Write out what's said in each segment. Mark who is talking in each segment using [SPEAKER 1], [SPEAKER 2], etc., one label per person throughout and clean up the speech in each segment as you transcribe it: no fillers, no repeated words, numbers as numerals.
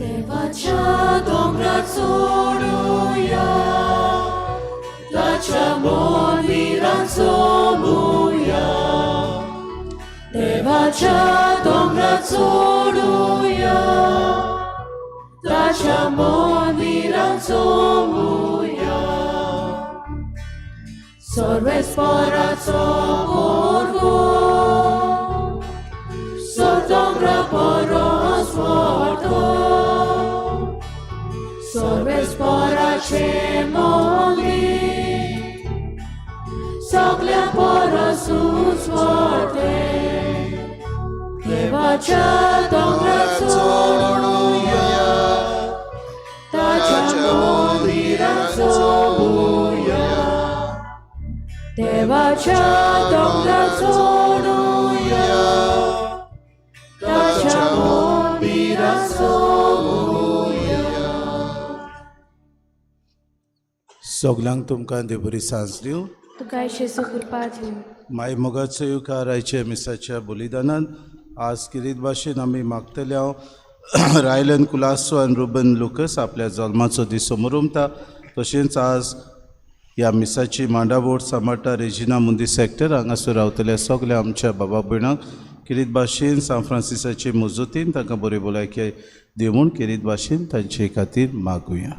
[SPEAKER 1] देवाच्या दोंगरार चडुया, ताच्या मंदिरान चलुया. देवाच्या दोंगरार चडुया, ताच्या मंदिरान चलुया. सर्वेस्पराचो पोरगो दोंगरा परस व्हडलो. सर्वेस्पराचें मंदीर सगळ्या परसूच व्हडलें. देवाच्या दोंगरार चडुया, ताच्या मंदिरान चलुया. देवाच्या दोंगरार चडुया, ताच्या मंदिरान चलुया.
[SPEAKER 2] सगल्यांक तुमकां देव बरी सांज दिवं.
[SPEAKER 3] तुका जेजू कृपा दिवं.
[SPEAKER 2] माय मोगाचो येवकार आयच्या मिसाच्या बलिदानान. आज किरीत भाशेन आमी मागतले हांव रायलन कुलासो आनी रुबन लुकस आपल्या जल्माचो दीस समरुमता. तशेंच आज ह्या मिसाची मांडावोड सांबाळटा रेजिना मुंदी सेक्टर हांगासर रावतल्या सगल्या आमच्या बाबा भयणांक किरीत भाशेन सांत फ्रांसिसाचे मजतीन तांकां बरी भलायकी दिवं म्हूण किरीत भाशेन तांचे खातीर मागुया.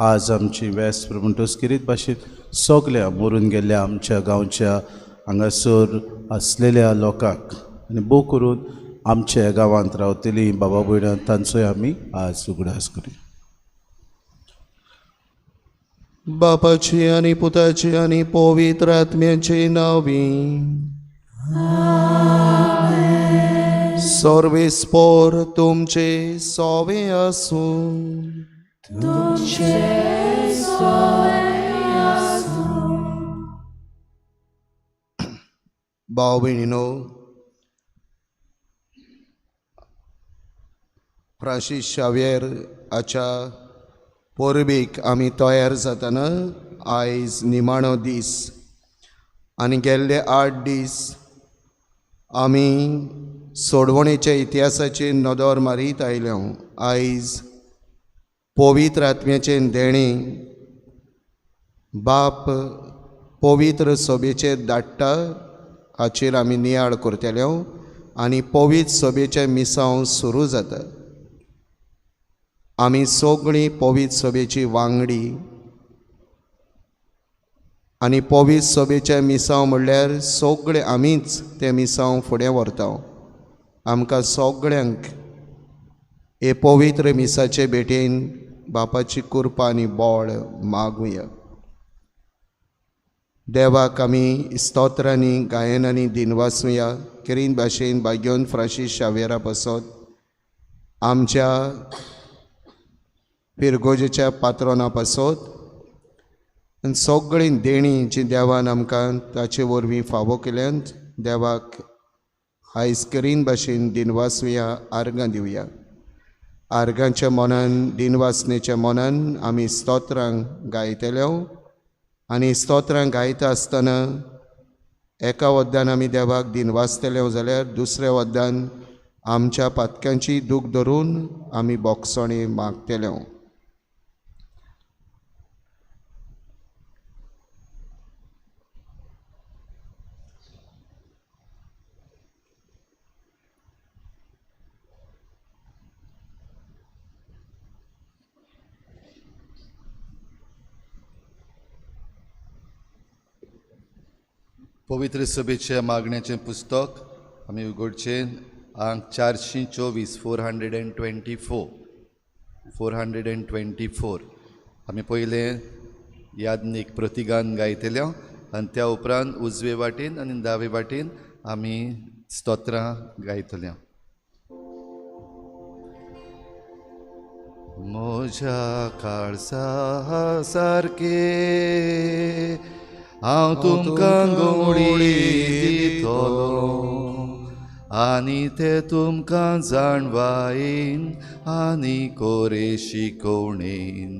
[SPEAKER 2] आज आमची वेस म्हणटच किरीत भाशेन सगल्या मरून गेल्ल्या आमच्या गांवच्या हांगासर आसलेल्या लोकांक आनी भोव करून आमच्या गांवांत रावतलीं बाबा भयणां तांचोय आमी आज उगडास करूया.
[SPEAKER 4] बापाची आनी पुताची आनी पवित्र आत्म्याचे नांवी. सर्वेस्पोर तुमचे सोवे आसूं.
[SPEAKER 1] तुमचे सोवे आसूं.
[SPEAKER 4] भाव भयणीनो, फ्रांसीस शाव्येर हाच्या परबेक आमी तयार जातना आयज निमाणो दीस आनी गेल्ले 8 दीस आमी सोडवणेच्या इतिहासाचेर नदर मारीत आयल्या. आयज पवित्र आत्म्याचें देणें बाप पवित्र सभेचेर धाडटा हाचेर आमी नियाळ करतले आनी पवित्र सभेचें मिसांव सुरू जाता. आमी सगळीं पवित्र सभेची वांगडी आनी पवित्र सभेचें मिसांव म्हणल्यार सगळे आमीच तें मिसांव फुडें व्हरता. आमकां सगळ्यांक हे पवित्र मिसाचे भेटेन बापाची कृपा आनी बळ मागुया. देवाक आमी स्तोत्रांनी गायनांनी दिनवासुया. केरीन भाशेन भाग्योन फ्रांसीस शावेरा पासत, आमच्या पिरगोजेच्या पात्रोना पासत आनी सगळीं देणीं जी देवान आमकां ताचे वरवीं फावो केल्यान देवाक आयज करीन भाशेन दिनवासुया, आर्गां दिवया. आर्गांच्या मनान, दिनवासनेच्या मनान आमी स्तोत्रां गायतले आनी स्तोत्रां गायता आसतना एका वद्दान आमी देवाक दिनवासतले जाल्यार दुसऱ्या वद्दान आमच्या पातक्यांची दूख धरून आमी बोगसणी मागतले.
[SPEAKER 5] पवित्र सभेच्या मागण्याचें पुस्तक आमी उगडचें आंक 424, 424, 424. आमी पयलें याज्ञीक प्रतिगान गायतले आनी त्या उपरांत उजवे वाटेन आनी दावे वाटेन आमी स्तोत्रां गायतले. म्हज्या काळजा सारकें हांव तुमकां गोडी दितलो आनी ते तुमकां जाणवायेन आनी कोरे शिकोवणेन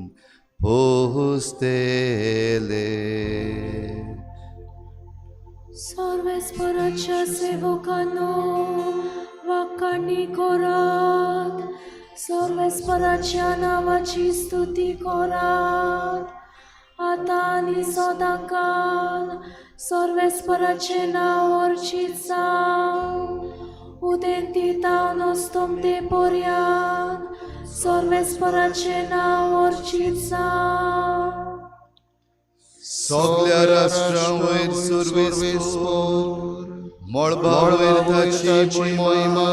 [SPEAKER 5] पोसतले.
[SPEAKER 3] सर्वेस्पराच्या सेवकांनो वाकाणी करात, सर्वेस्पराच्या नांवाची स्तुती करात. आतां आनी सदांकाल सर्वेस्पराचें नांव अर्चीत जावं. उदेंती तावन अस्तमते पर्यांत सर्वेस्पराचें नांव अर्चीत जावं.
[SPEAKER 5] सगल्या राष्ट्रां वयर सुरवेस्पोर, मळबा वयर ताची मोहिमा.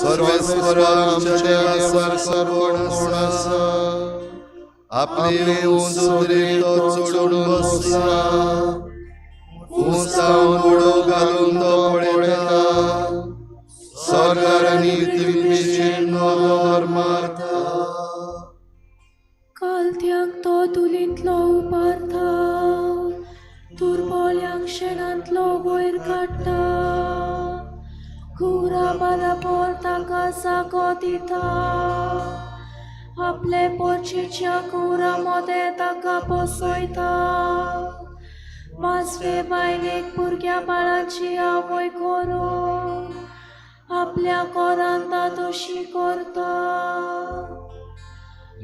[SPEAKER 5] सर्वेस्परा आमच्या देवा सारको कोण आसा? आपले उंच उदरेक तो चडून बसला, उंचावन उडो घालून तो पळयता. सरकार आनी पृथ्वीचेर नदर मारता.
[SPEAKER 3] कालत्यांक तो धुलींतलो उबारता, दुर्बोल्यांक शेणांतलो वयर काडटा. घुंवरा बराबर ताका जागो दिता, आपले पोरचेच्या घुंवरा मदें ताका बसयता. माजवे बायलेक भुरग्या बाळाची आवय करून आपल्या कोरान दादोशी करता.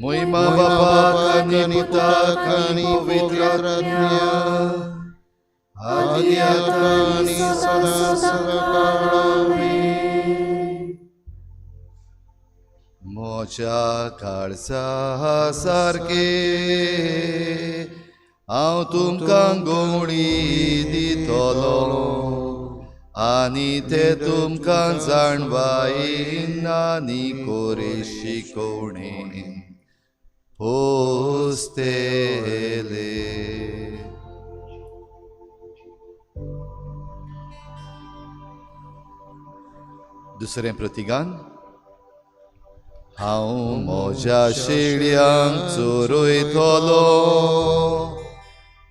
[SPEAKER 5] मोहिमा बापाक आनी पुताक आनी पवित्र आत्म्याक, आदी आतां आनी सदां सदांकाळ. आमेन. म्हज्या काळजा सारकें हांव तुमकां गोवणी दितलो, आनी ते तुमकां जाणवायेन आनी कोरे शिकोवणेन पोसतले. दुसरें प्रतिगान. हांव म्हज्या शेळयांक चोरयतलो,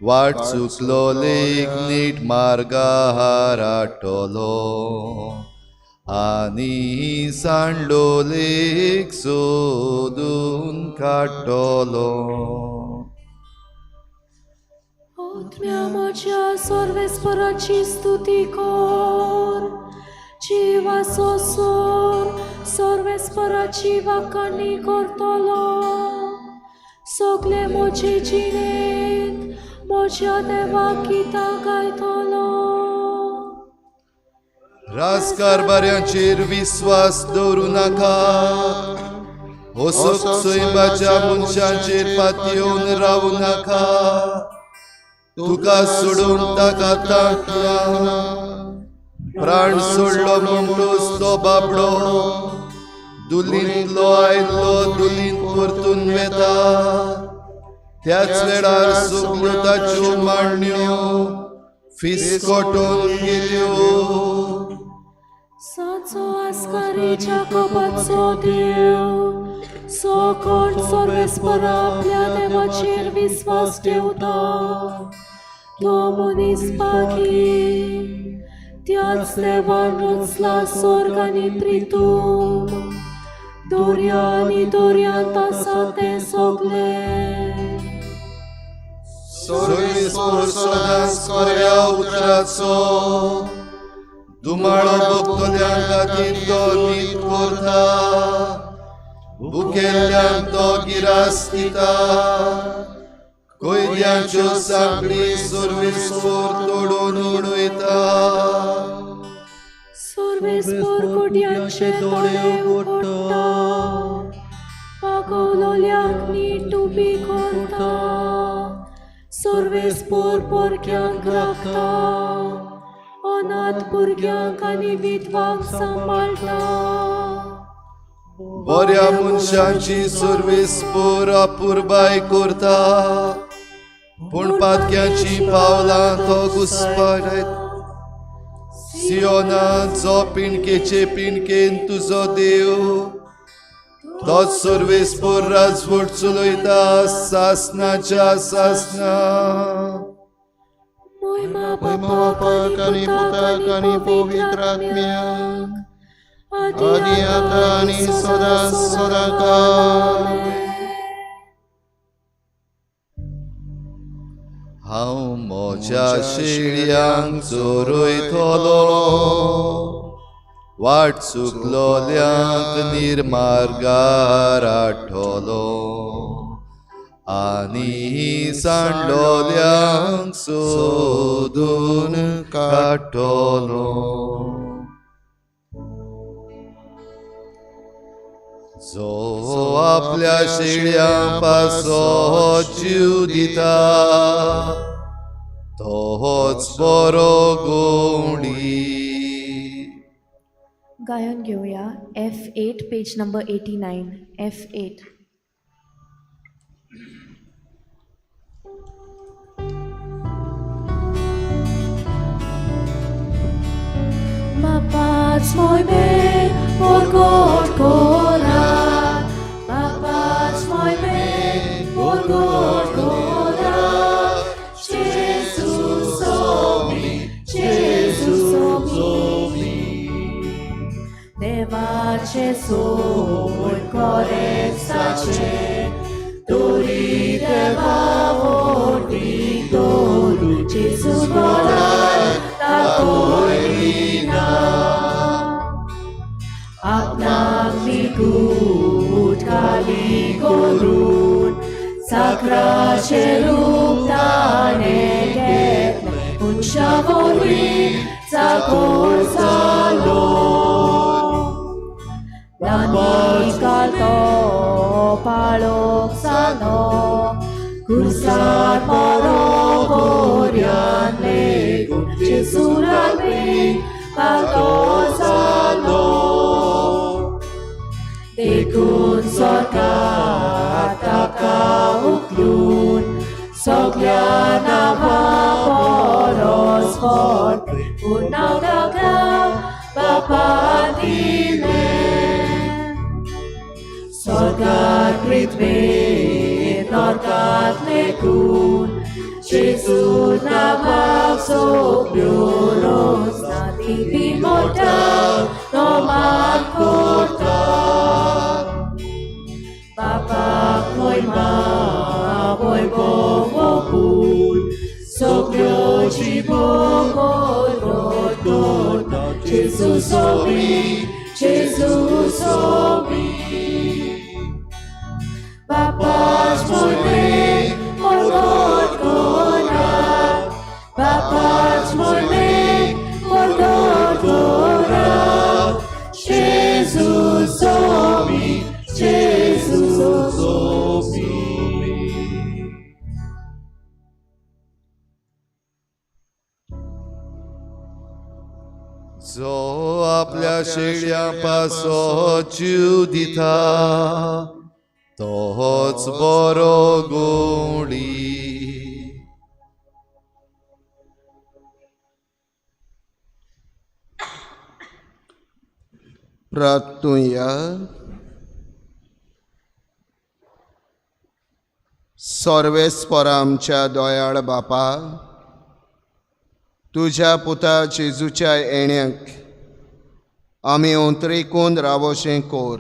[SPEAKER 5] वाट चुकलो लेक नीट मार्गार हाडटलो, आनी सांडलो लेक सोदून काडटलो.
[SPEAKER 3] आत्म्या म्हज्या सर्वेस्पराची स्तुती कर. जिवा सोसोर सर्वेस्पराची वाखाणी करतलो. सगळे म्हजे जिणेंत म्हज्या देवाक गितां गायतलो.
[SPEAKER 5] राजकारभाऱ्यांचेर विस्वास दवरूं नाका, असोक सैमाच्या मनशांचेर पातयेवन रावूं नाका. तुका सोडून ताका तांक ना, प्राण सोडलो म्हणटूच तो बाबडो दुलींतलो आयलो दुलींत परतून वेता. त्याच वेळार सगल्यो ताच्यो मांडण्यो फिसकटून गेल्यो.
[SPEAKER 3] साचो आस्कारी जाकोबाचो देव, सो कोण सर्वेस्परा आपल्या देवाचेर विस्वास ठेवता तो मनीस भागी. त्याच देवान रचला स्वर्ग आनी प्रितूम, दर्या आनी दर्यांत आसा तें सगळें.
[SPEAKER 5] सर्वेस्पोर सदांच खऱ्या उतराचो दुमाळो भोगतल्यां खातीर तो नीत करता, भुकेल्ल्यांक तो गिरास दिता. कोयद्यांच्यो सांखळी सर्वेस्पोर तोडून उडयता.
[SPEAKER 3] सर्वेस्पोर कोट्यांचे दोळे उगडटा, पागवलोल्यांक नीट उबी करता. सर्वेस्पोर पोरक्यांक राखता, अनाथ भुरग्यांक आनी विधवांक सांबाळटा.
[SPEAKER 5] बऱ्या मनशांची सर्वेस्पोर अपुरबाय करता, पूण पातक्यांची पावलां तो घुसपायता. सियोना जो पिणकेचे पिणकेन तुजो देव, तोच सर्वेस्पोर राजवट चलयता सासनाच्या सासना.
[SPEAKER 3] मोहिमा
[SPEAKER 4] मोहिमा बापाक आनी पुताक आनी पवित्र आत्म्याक, आदी आतां आनी सदां सदांकाळ.
[SPEAKER 5] हांव म्हज्या शेळयांक चोरयतलो, वाट चुकलोल्यांक निर्मार्गार आठवलो आनी सांडलोल्यांक सोदून काडटलो. जो आपल्या शेळ्यां पासो जीव दिता तोच बरो गोंडी.
[SPEAKER 3] गायन घेवया F8 page number 89 F8. Ma paz moi me por God cora, ma paz moi me por God cora, Jesus omi, Jesus omi, Devace sol coresace, Dori deva vorbi doru, Jesus volar ta coina. Apnak nikut kali korun, Sacrace ruptane ketle, Unsha vorbi sakor salo. Nani kalto palok sano, Kursar poro boryan lego, Jesuran mi palto salo. Dekun sorkat taka uklun, Soglia nama poros fort, Unaw daglaw papatile. Sorgat pritve norkat lekun, Jesu namak soglioros, Natipi mortal no makorta. Papak moy ma boy bopun, Soglio cibo korot korta, Jesus omi, Jesus omi. Papas moy me morgot kora, Papas moy me morgot kora, Jesus omi, Jesus omi.
[SPEAKER 5] जो आपल्या शेळ्यां पासो जीव दिता तोच बरो गोंडी.
[SPEAKER 4] प्रार्थुया. सर्वेस्परा आमच्या दयाळ बापा, तुज्या पुता जेजूच्या येण्याक आमी ओंतरेकून रावोशें कोर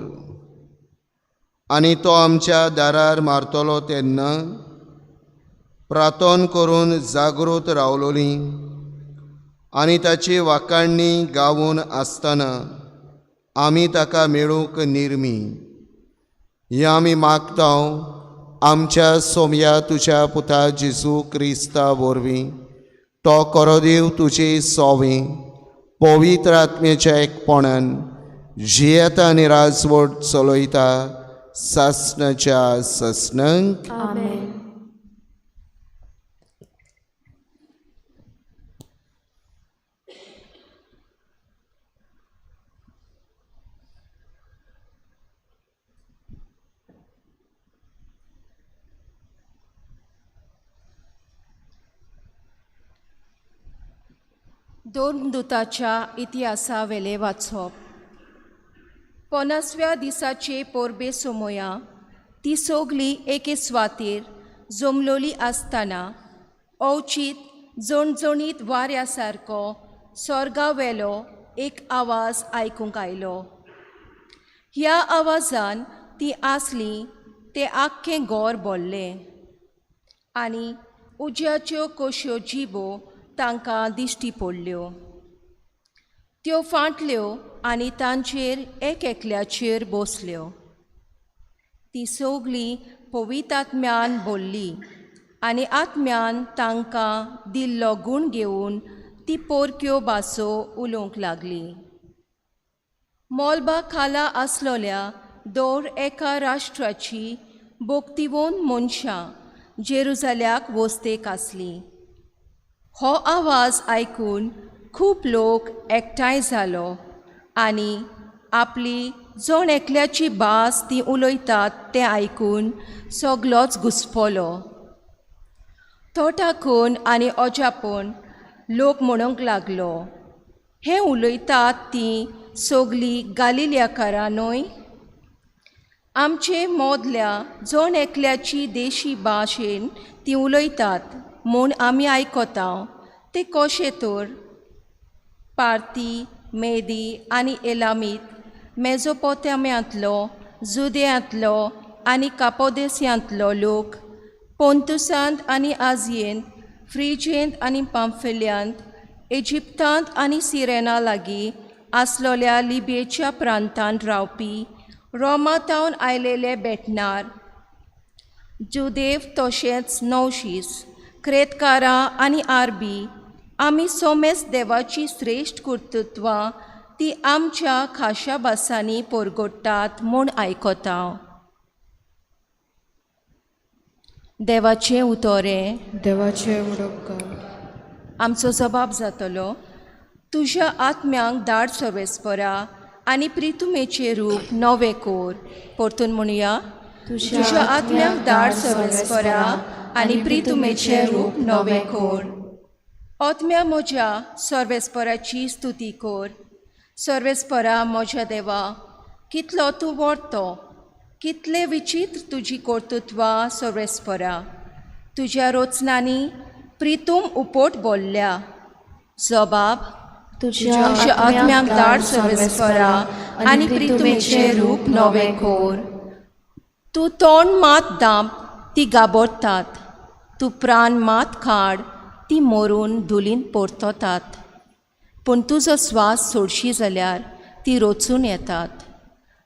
[SPEAKER 4] आनी तो आमच्या दारार मारतलो तेन्ना प्रार्थन करून जागृत रावलोली आनी ताची वाकाणणी गावून आसतना आमी ताका मेळूंक निर्मी. हें आमी मागता आमच्या सोमया तुज्या पुता जेजू क्रिस्ता वरवीं. तो कोरोदेव तुजे सोवी पवित्र आत्म्याच्या एकपणान जियेता आनी राजवट चलयता सासणाच्या सासणाक.
[SPEAKER 3] आमेन.
[SPEAKER 6] दोन दुताच्या इतिहासावेले वाचप. 50व्या दिसाचे पोरबे सोमोया ती सोगली एके स्वातीर जमलोली आसतना अवचीत जणजणीत वाऱ्या सारको स्वर्गावेलो एक आवाज आयकूंक आयलो. ह्या आवाजान ती आसली ते आख्खें गोर बोल्लें आनी उज्याच्यो कश्यो जिबो तांकां दिश्टी पडल्यो. त्यो फांटल्यो आनी तांचेर एक एकल्याचेर बसल्यो. ती सगळीं पवित्र आत्म्यान बोल्ली आनी आत्म्यान तांकां दिल्लो गूण घेवन ती पोरक्यो भासो उलोवंक लागली. मोलबा खाला आसलोल्या दर एका राष्ट्राची भोक्तिवोन मनशां जेरुजाल्याक वस्तेक आसली. हो आवाज आयकून खूब लोक एकठांय जालो आनी आपली जण एकल्याची भास ती उलयतात तें आयकून सगलोच घुस्पलो. तो टाकून आनी अजापून लोक म्हणूंक लागलो, हें उलयतात तीं सगळीं गालिलियाकारां न्हय? आमचे मोदल्या जण एकल्याची देशी भाशेन ती उलयतात म्हूण आमी आयकता, तें कशें तर? पार्थी, मेदी आनी एलामीत, मेजोपोताम्यांतलो, जुदेयांतलो आनी कापोदेस्यांतलो लोक, पोंतुसांत आनी आजयेंत, फ्रिजेंत आनी पांफेल्यांत, इजिप्तांत आनी सिरेना लागीं आसलोल्या लिबियेच्या प्रांतांत रावपी, रोमातावन आयलेले भेटणार, जुदेव तशेंच नवशीस, क्रेतकारां आनी आरबी, आमी सोमेस देवाची श्रेश्ठ कर्तृत्वां ती आमच्या खाशा भासांनी परगट्टात म्हूण आयकता. देवाचें उतोरें
[SPEAKER 1] देवाचें उडोवप.
[SPEAKER 6] आमचो जबाब जातलो, तुज्या आत्म्यांक धाड सर्वेस्परा आनी प्रितुमेचें रूप नवें कोर. परतून म्हणया, तुज्या आत्म्यांक धाड सर्वेस्परा आनी प्रितुमेचें रूप नवें कोर. आत्म्या म्हज्या सर्वेस्पराची स्तुती कोर. सर्वेस्परा म्हज्या देवा, कितलो तूं व्हडतो, कितले विचित्र तुजी कर्तृत्वां सर्वेस्परा. तुज्या रचनांनी प्रितूम उपोट बोल्ल्या. जबाब, तुज्या आत्म्याक धाड सर्वेस्परा आनी प्रितुमेचें रूप नवें कोर. तूं तोंड मात दांप, ती गाबोरतात, तूं प्राण मात काड, ती मरून धुलीन परततात. पूण तुजो स्वास सोडशी जाल्यार ती रचून येतात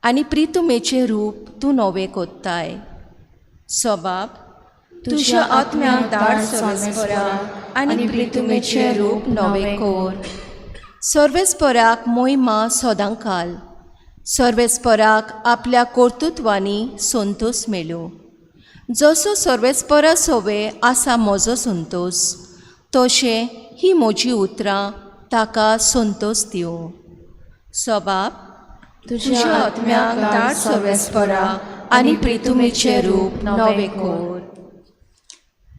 [SPEAKER 6] आनी प्रितुमेचें रूप तूं नवें कोत्ताय. सबाब, तुज्या आत्म्याक धाड सर्वेस्परा आनी प्रितुमेचें रूप नवें कोर. सर्वेस्पराक मोहिमा सदांकाल, सर्वेस्पराक आपल्या कर्तृत्वांनी संतोस मेळूं. जसो सर्वेस्परा सोवे आसा म्हजो संतोस, तशें ही म्हजी उतरां ताका संतोस दिवं. सबाब, तुज्या आत्म्याक धाड सर्वेस्परा आनी प्रितुमेचें रूप नवें कोर.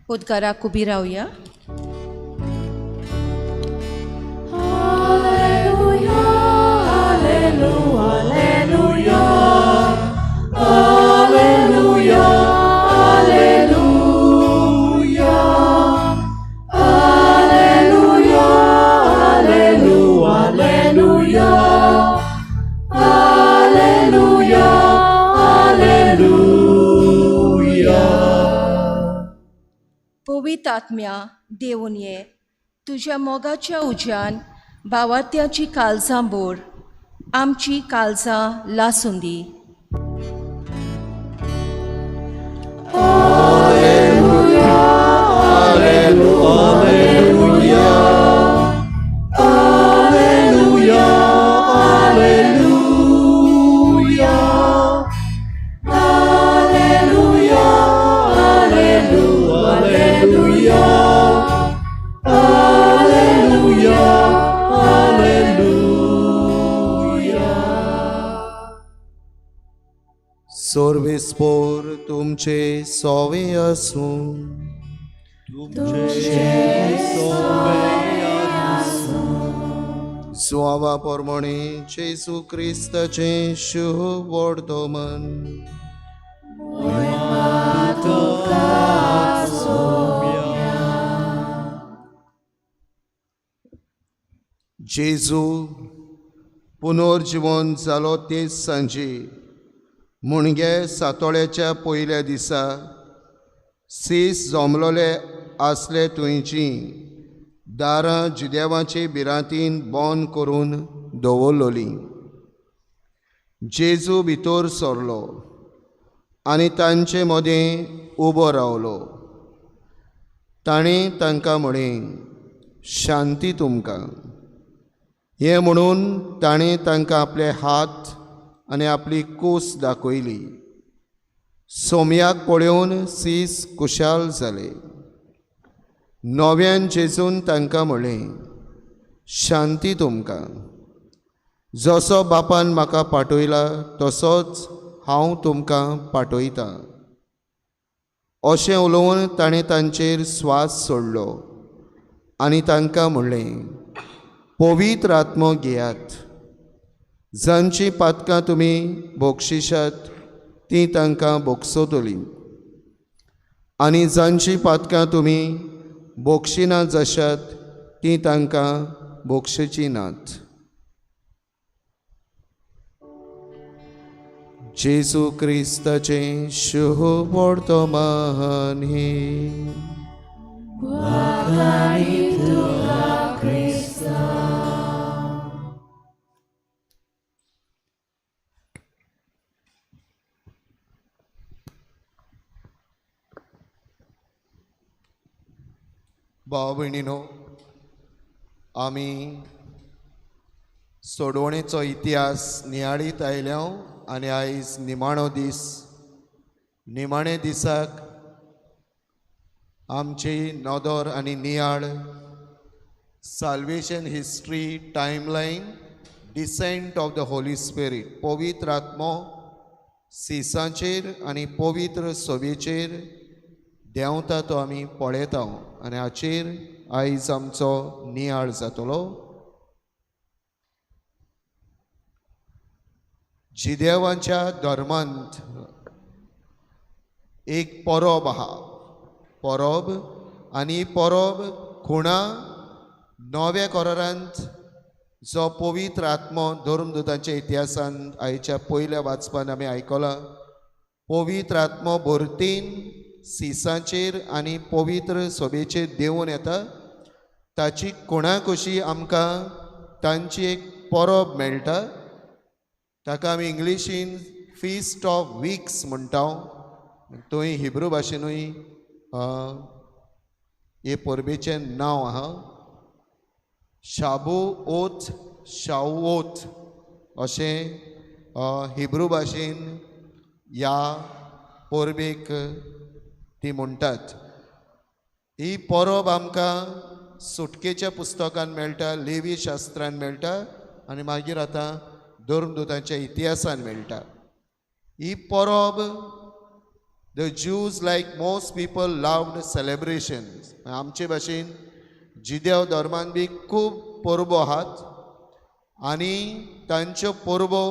[SPEAKER 6] उद्गाराक उबी रावया. पवित्र आत्म्या देवून ये, तुज्या मोगाच्या उज्यान भावार्थ्याची काळजां बोर, आमची काळजां लासूं दी.
[SPEAKER 4] सर्वेस्पोर तुमचे सोवे आसूं. सुवावा प्रमाणे जेजू क्रिस्ताचें शुभ वर्तमान. जेजू पुनर्जिवन जालो तेच सांजे मुणगे सातोळ्याच्या पयल्या दिसा सीस जमलोले आसले थंयची दारां जुदेवाचे भिरांतीन बंद करून दवरलोली. जेजू भितर सरलो आनी तांचे मदें उबो रावलो. ताणें तांकां म्हळें, शांती तुमकां. हें म्हणून ताणें तांकां आपले हात आनी आपली कूस दाखयली. सोमयाक पळोवन सीस खुशाल जाले. नव्यान जेजून तांकां म्हळें, शांती तुमकां. जसो बापान म्हाका पाठयला तसोच हांव तुमकां पाठयतां. अशें उलोवन ताणें तांचेर स्वास सोडलो आनी तांकां म्हणलें, पवित्र आत्मो घेयात. जांचीं पातकां तुमी बक्षिशात तीं तांकां बक्षोतलीं आनी जांचीं पातकां तुमी बक्षिना जाशात तीं तांकां बक्षचीं नात. जेजू क्रिस्ताचें शुभ वर्तमान हें. भाव भयणीनो, आमी सोडवणेचो इतिहास नियाळीत आयल्या आनी आयज निमाणो दीस. निमाणे दिसाक आमची नदर आनी नियाळ salvation history timeline, descent of the Holy Spirit, पवित्र आत्मो सिसांचेर आनी पवित्र सभेचेर देंवता तो आमी पळयता आनी हाचेर आयज आमचो नियाळ जातलो. जिदेवांच्या धर्मांत एक परब आहा, परब आनी परब खुणा नव्या करारांत जो पवित्र आत्मो धर्मदूतांच्या इतिहासान आयच्या पयल्या वाचपान आमी आयकलां, पवित्र आत्मो भरतीन सिसांचेर आनी पवित्र सभेचेर देंवून येता. ताची खुणा कशी आमकां तांची एक परब मेळटा, ताका आमी इंग्लिशीन फीस्ट ऑफ वीक्स म्हणटा. थंय हिब्रू भाशेनूय हे परबेचें नांव आहा, शाबू ओथ शावोथ अशें हिब्रू भाशेन ह्या परबेक ती म्हणटात. ही परब आमकां सुटकेच्या पुस्तकान मेळटा, लेवी शास्त्रान मेळटा आनी मागीर आतां धर्मदूतांच्या इतिहासान मेळटा. ही परब the Jews like most people loved celebration. आमचे भाशेन जिदेव धर्मान बी खूब परबो आहात आनी तांच्यो परबो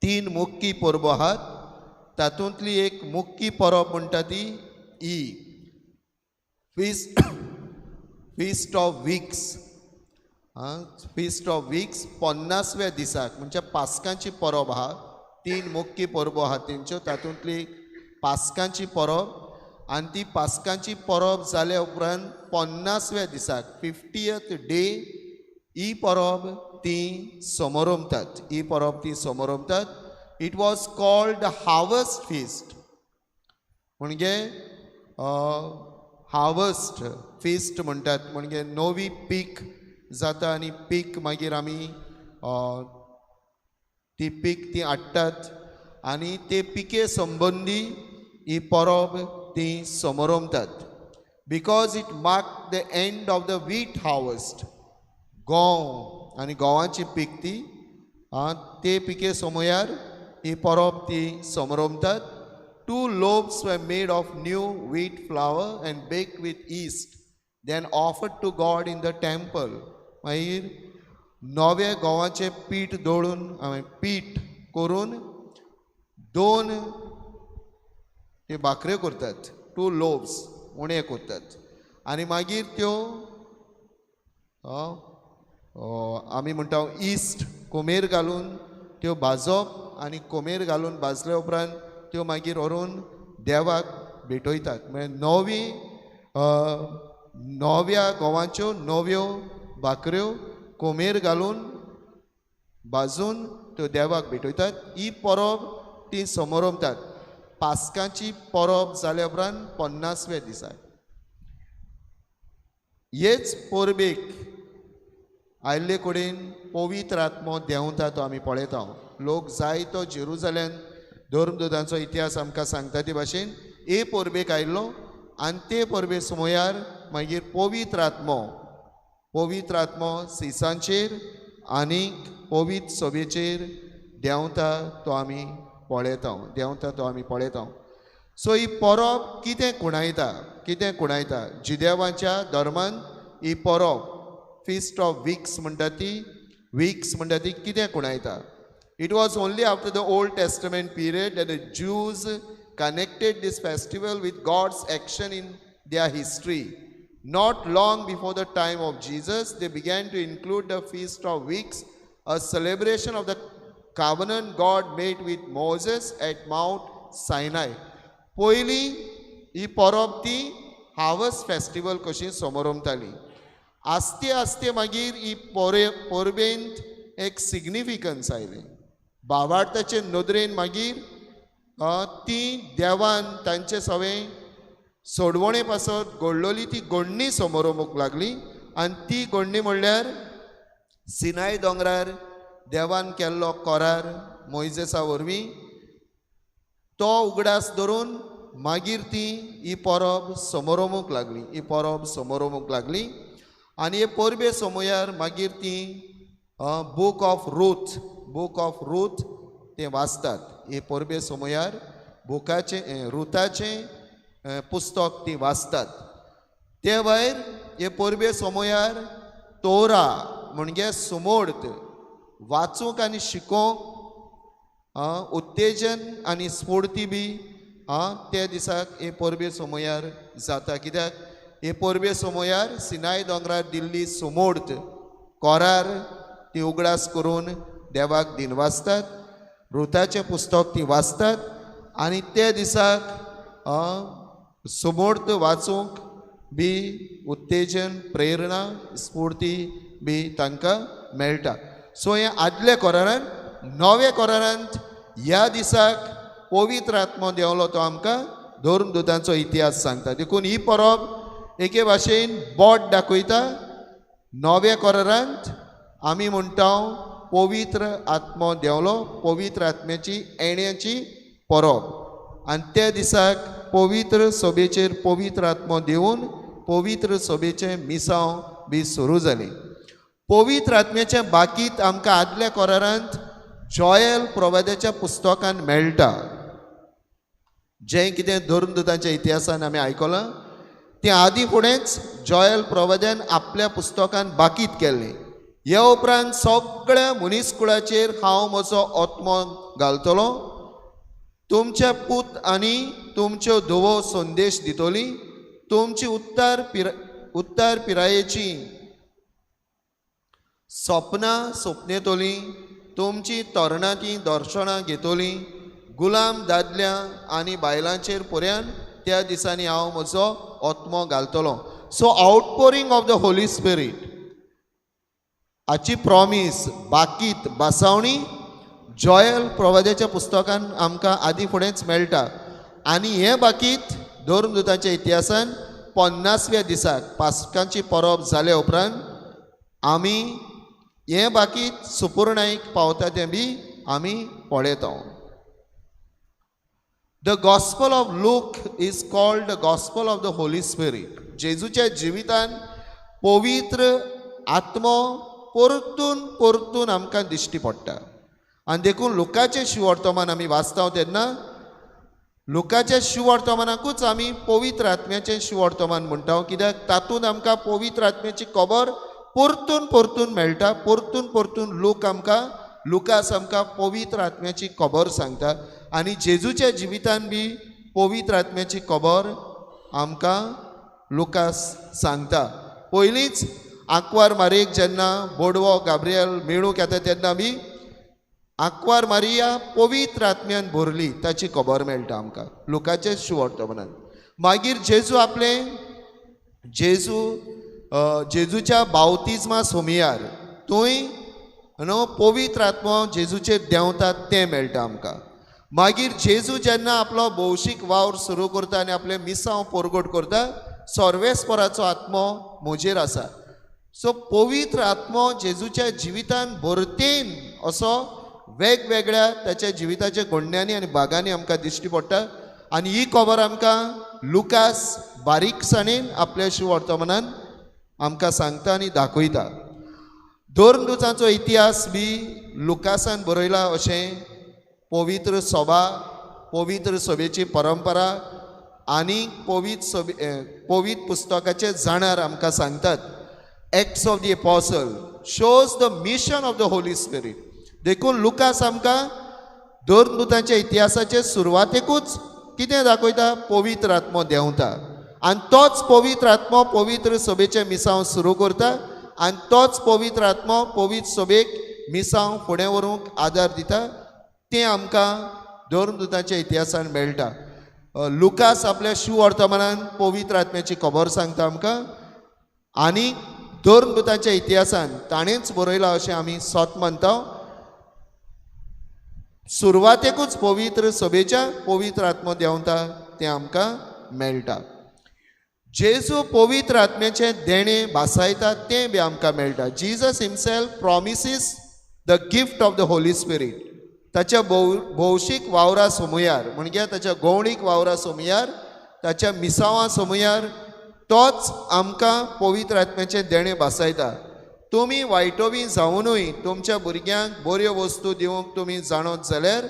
[SPEAKER 4] तीन मुख्य परबो आहात. तातूंतली एक मुख्य परब म्हणटा ती E feast of weeks. Feast of weeks 50व्या दिसाक म्हणजे पास्कांची परब आहा. तीन मुख्य परबो आहा तेंच्यो, तातूंतली पास्कांची परब आनी ती पास्कांची परब जाल्या उपरांत 50व्या दिसाक 50th day ही परब ती समोरमतात. ही परब ती समोरमतात. It was called the harvest feast. म्हणजे हार्वस्ट फिस्ट म्हणटात, म्हणजे नवी पीक जाता आनी पीक मागीर आमी ती पीक ती हाडटात आनी ते पिके संबंदी ही परब ती समोरमतात. Because it mark the end of the wheat harvest. गंव आनी गंवाची पीक ती ते पिके समयार ही परब ती समोरमतात. 2 loaves were made of new wheat flour and baked with yeast, then offered to God in the temple. मागीर नव्या गंवाचें पीठ दळून पीठ करून 2 ते भाकऱ्यो करतात, 2 लोव्स उणे करतात आनी मागीर त्यो आमी म्हणटा इस्ट कोमेर घालून त्यो भाजप आनी कोमेर घालून भाजल्या उपरांत त्यो मागीर व्हरून देवाक भेटयतात. म्हळ्यार नवी नव्या गंवाच्यो नव्यो भाकऱ्यो कोमेर घालून भाजून त्यो देवाक भेटयतात. ही परब ती समोरमतात पास्काची परब जाल्या उपरांत 50व्या दिसा. हेच परबेक आयिल्ले कडेन पवित्र आत्मो देंवता तो आमी पळयता. लोक जायतो जेरुजलेम धर्मदूतांचो इतिहास आमकां सांगता ते भाशेन हे परबेक आयिल्लो आनी ते परबे समयार मागीर पवित्र आत्मो, पवित्र आत्मो सिसांचेर आनी पवित्र सभेचेर देंवता तो आमी पळयता, देंवता तो आमी पळयता. सो ही परब कितें खुणायता, कितें खुणायता जिदेवाच्या धर्मान ही परब फिस्ट ऑफ विक्स म्हणटा ती, विक्स म्हणटा ती कितें खुणायता. It was only after the Old Testament period that the Jews connected this festival with God's action in their history. Not long before the time of Jesus, they began to include the Feast of Weeks, a celebration of the covenant God made with Moses at Mount Sinai. पयलीं ही परब ती Harvest festival कशी समोरमताली. आस्ते आस्ते मागीर ही परबेंत एक significance आयलें. भावार्थाचे नदरेन मागीर ती देवान तांचे सवें सोडवणे पासत घडलोली ती घडणी समोरमूंक लागली. आनी ती घडणी म्हणल्यार सिनाय दोंगरार देवान केल्लो करार मोयजेसा वरवीं तो उगडास धरून मागीर ती ही परब समोरमूंक लागली, ही परब समोरमूंक लागली. आनी हे परबे समयार मागीर ती book of Ruth, book of Ruth ते वाचतात. हे परबे समयार बुकाचें रुथाचें पुस्तक ती वाचतात. ते भायर हे परबे समयार तोरा म्हणजे सुमोर्त वाचूंक आनी शिकोवंक उत्तेजन आनी स्फूर्ती बी त्या दिसाक हे परबे समयार जाता. कित्याक हे परबे समयार सिनाय दोंगरार दिल्ली सुमोर्त कोरार ती उगडास करून देवाक दिनवासतात, रुथाचें पुस्तक ती वाचतात आनी त्या दिसाक सुमोर्त वाचूंक बी उत्तेजन, प्रेरणा, स्फूर्ती बी तांकां मेळटा. सो हें आदल्या कोरारान, नव्या कोरारांत ह्या दिसाक पवित्र आत्मो देंवलो तो आमकां धर्मदूतांचो इतिहास सांगता. देखून ही परब एके भाशेन बोट दाखयता. नव्या कोरारांत आमी म्हणटा पवित्र आत्मो देंवलो, पवित्र आत्म्याची येण्याची परब आनी त्या दिसाक पवित्र सभेचेर पवित्र आत्मो देवून पवित्र सभेचें मिसांव बी सुरू जालें. पवित्र आत्म्याचें बाकीत आमकां आदल्या कोरारांत जॉयल प्रवाद्याच्या पुस्तकान मेळटा. जें कितें धर्मदूतांच्या इतिहासान आमी आयकलां तें आदी फुडेंच जॉयल प्रवाद्यान आपल्या पुस्तकान बाकीत केल्लें. ह्या उपरांत सगळ्या मनीसकुळाचेर हांव म्हजो आत्मो घालतलो, तुमच्या पूत आनी तुमच्यो धुवो संदेश दितली, तुमची उत्तर पिरायेची सपनां सपनेतली, तुमची तरणाटी दर्शनां घेतली, गुलाम दादल्या आनी बायलांचेर पर्यान त्या दिसांनी हांव म्हजो आत्मो घालतलो. So outpouring of the Holy Spirit हाची प्रॉमीस बाकीत बासावणी जॉयल प्रवाद्याच्या पुस्तकान आमकां आदी फुडेंच मेळटा. आनी हें बाकीत धर्मदूताच्या इतिहासान 50व्या दिसाक पास्कांची परब जाल्या उपरांत आमी हें बाकीत सुपुर्णाईक पावता तें बी आमी पळयता. The Gospel of Luke is called the Gospel of the Holy Spirit. जेजूच्या जिवितान पवित्र आत्मो परतून परतून आमकां दिश्टी पडटा. आनी देखून लुकाचें शिवर्तमान आमी वाचता तेन्ना लुकाच्या शिवर्तमानाकूच आमी पवित्र आत्म्याचें शिवर्तमान म्हणटा. कित्याक तातूंत आमकां पवित्र आत्म्याची खबर परतून परतून मेळटा. परतून परतून लूक आमकां, लुकास आमकां पवित्र आत्म्याची खबर सांगता आनी जेजूच्या जिवितान बी पवित्र आत्म्याची खबर आमकां लुकास सांगता. पयलींच आंकवार मारयेक जेन्ना बोडवो गाब्रियल मेळूंक येता तेन्ना बी आंकवार मारिया पवित्र आत्म्यान भरली ताची खबर मेळटा आमकां लुकाचे सुवर्तमानान. मागीर जेजू आपले जेजूच्या बावतिज्मा सोमियार थंय न्हू पवित्र आत्मो जेजूचेर देंवता तें मेळटा आमकां. मागीर जेजू जेन्ना आपलो भौशीक वावर सुरू करता आनी आपलें मिसांव परगट करता, सर्वेस्पराचो आत्मो म्हजेर आसा. सो पवित्र आत्मो जेजूच्या जिवितान भरतेन असो वेगवेगळ्या ताच्या जिविताच्या घडण्यांनी आनी भागांनी आमकां दिश्टी पडटा. आनी ही खबर आमकां लुकास बारीकसाणेन आपल्या शिवर्तमानान आमकां सांगता आनी दाखयता. धर्मदूतांचो इतिहास बी लुकासान बरयला अशें पवित्र सभा, पवित्र सभेची परंपरा आनी पवित्र पुस्तकाचे जाणार आमकां सांगतात. Acts of the Apostle shows the mission of the Holy Spirit. देखून लुकास आमकां धर्मदूतांच्या इतिहासाचे सुरवातेकूच कितें दाखयता, पवित्र आत्मो देंवता आनी तोच पवित्र आत्मो पवित्र सभेचें मिसांव सुरू करता आनी तोच पवित्र आत्मो पवित्र सभेक मिसांव फुडें व्हरूंक आदार दिता. तें आमकां धर्मदूतांच्या इतिहासान मेळटा. लुकास आपल्या शिवर्तमानान पवित्र आत्म्याची खबर सांगता आमकां आनी धर्मदूतांच्या इतिहासान ताणेंच बरयलां अशें आमी सत मानता. सुरवातेकूच पवित्र सभेच्या पवित्र आत्मो देंवता तें आमकां मेळटा. जेजू पवित्र आत्म्याचें देणें भासायता तें बी आमकां मेळटा. Jesus himself promises the gift of the Holy Spirit. ताच्या भौशीक वावरा सोमुयार, म्हणजे ताच्या गवणीक वावरा सोमुयार, ताच्या मिसावां सोमुयार तोच आमकां पवित्र आत्म्याचें देणें भासायता. तुमी वायटोवी जावनूय तुमच्या भुरग्यांक बऱ्यो वस्तू दिवंक तुमी जाणत जाल्यार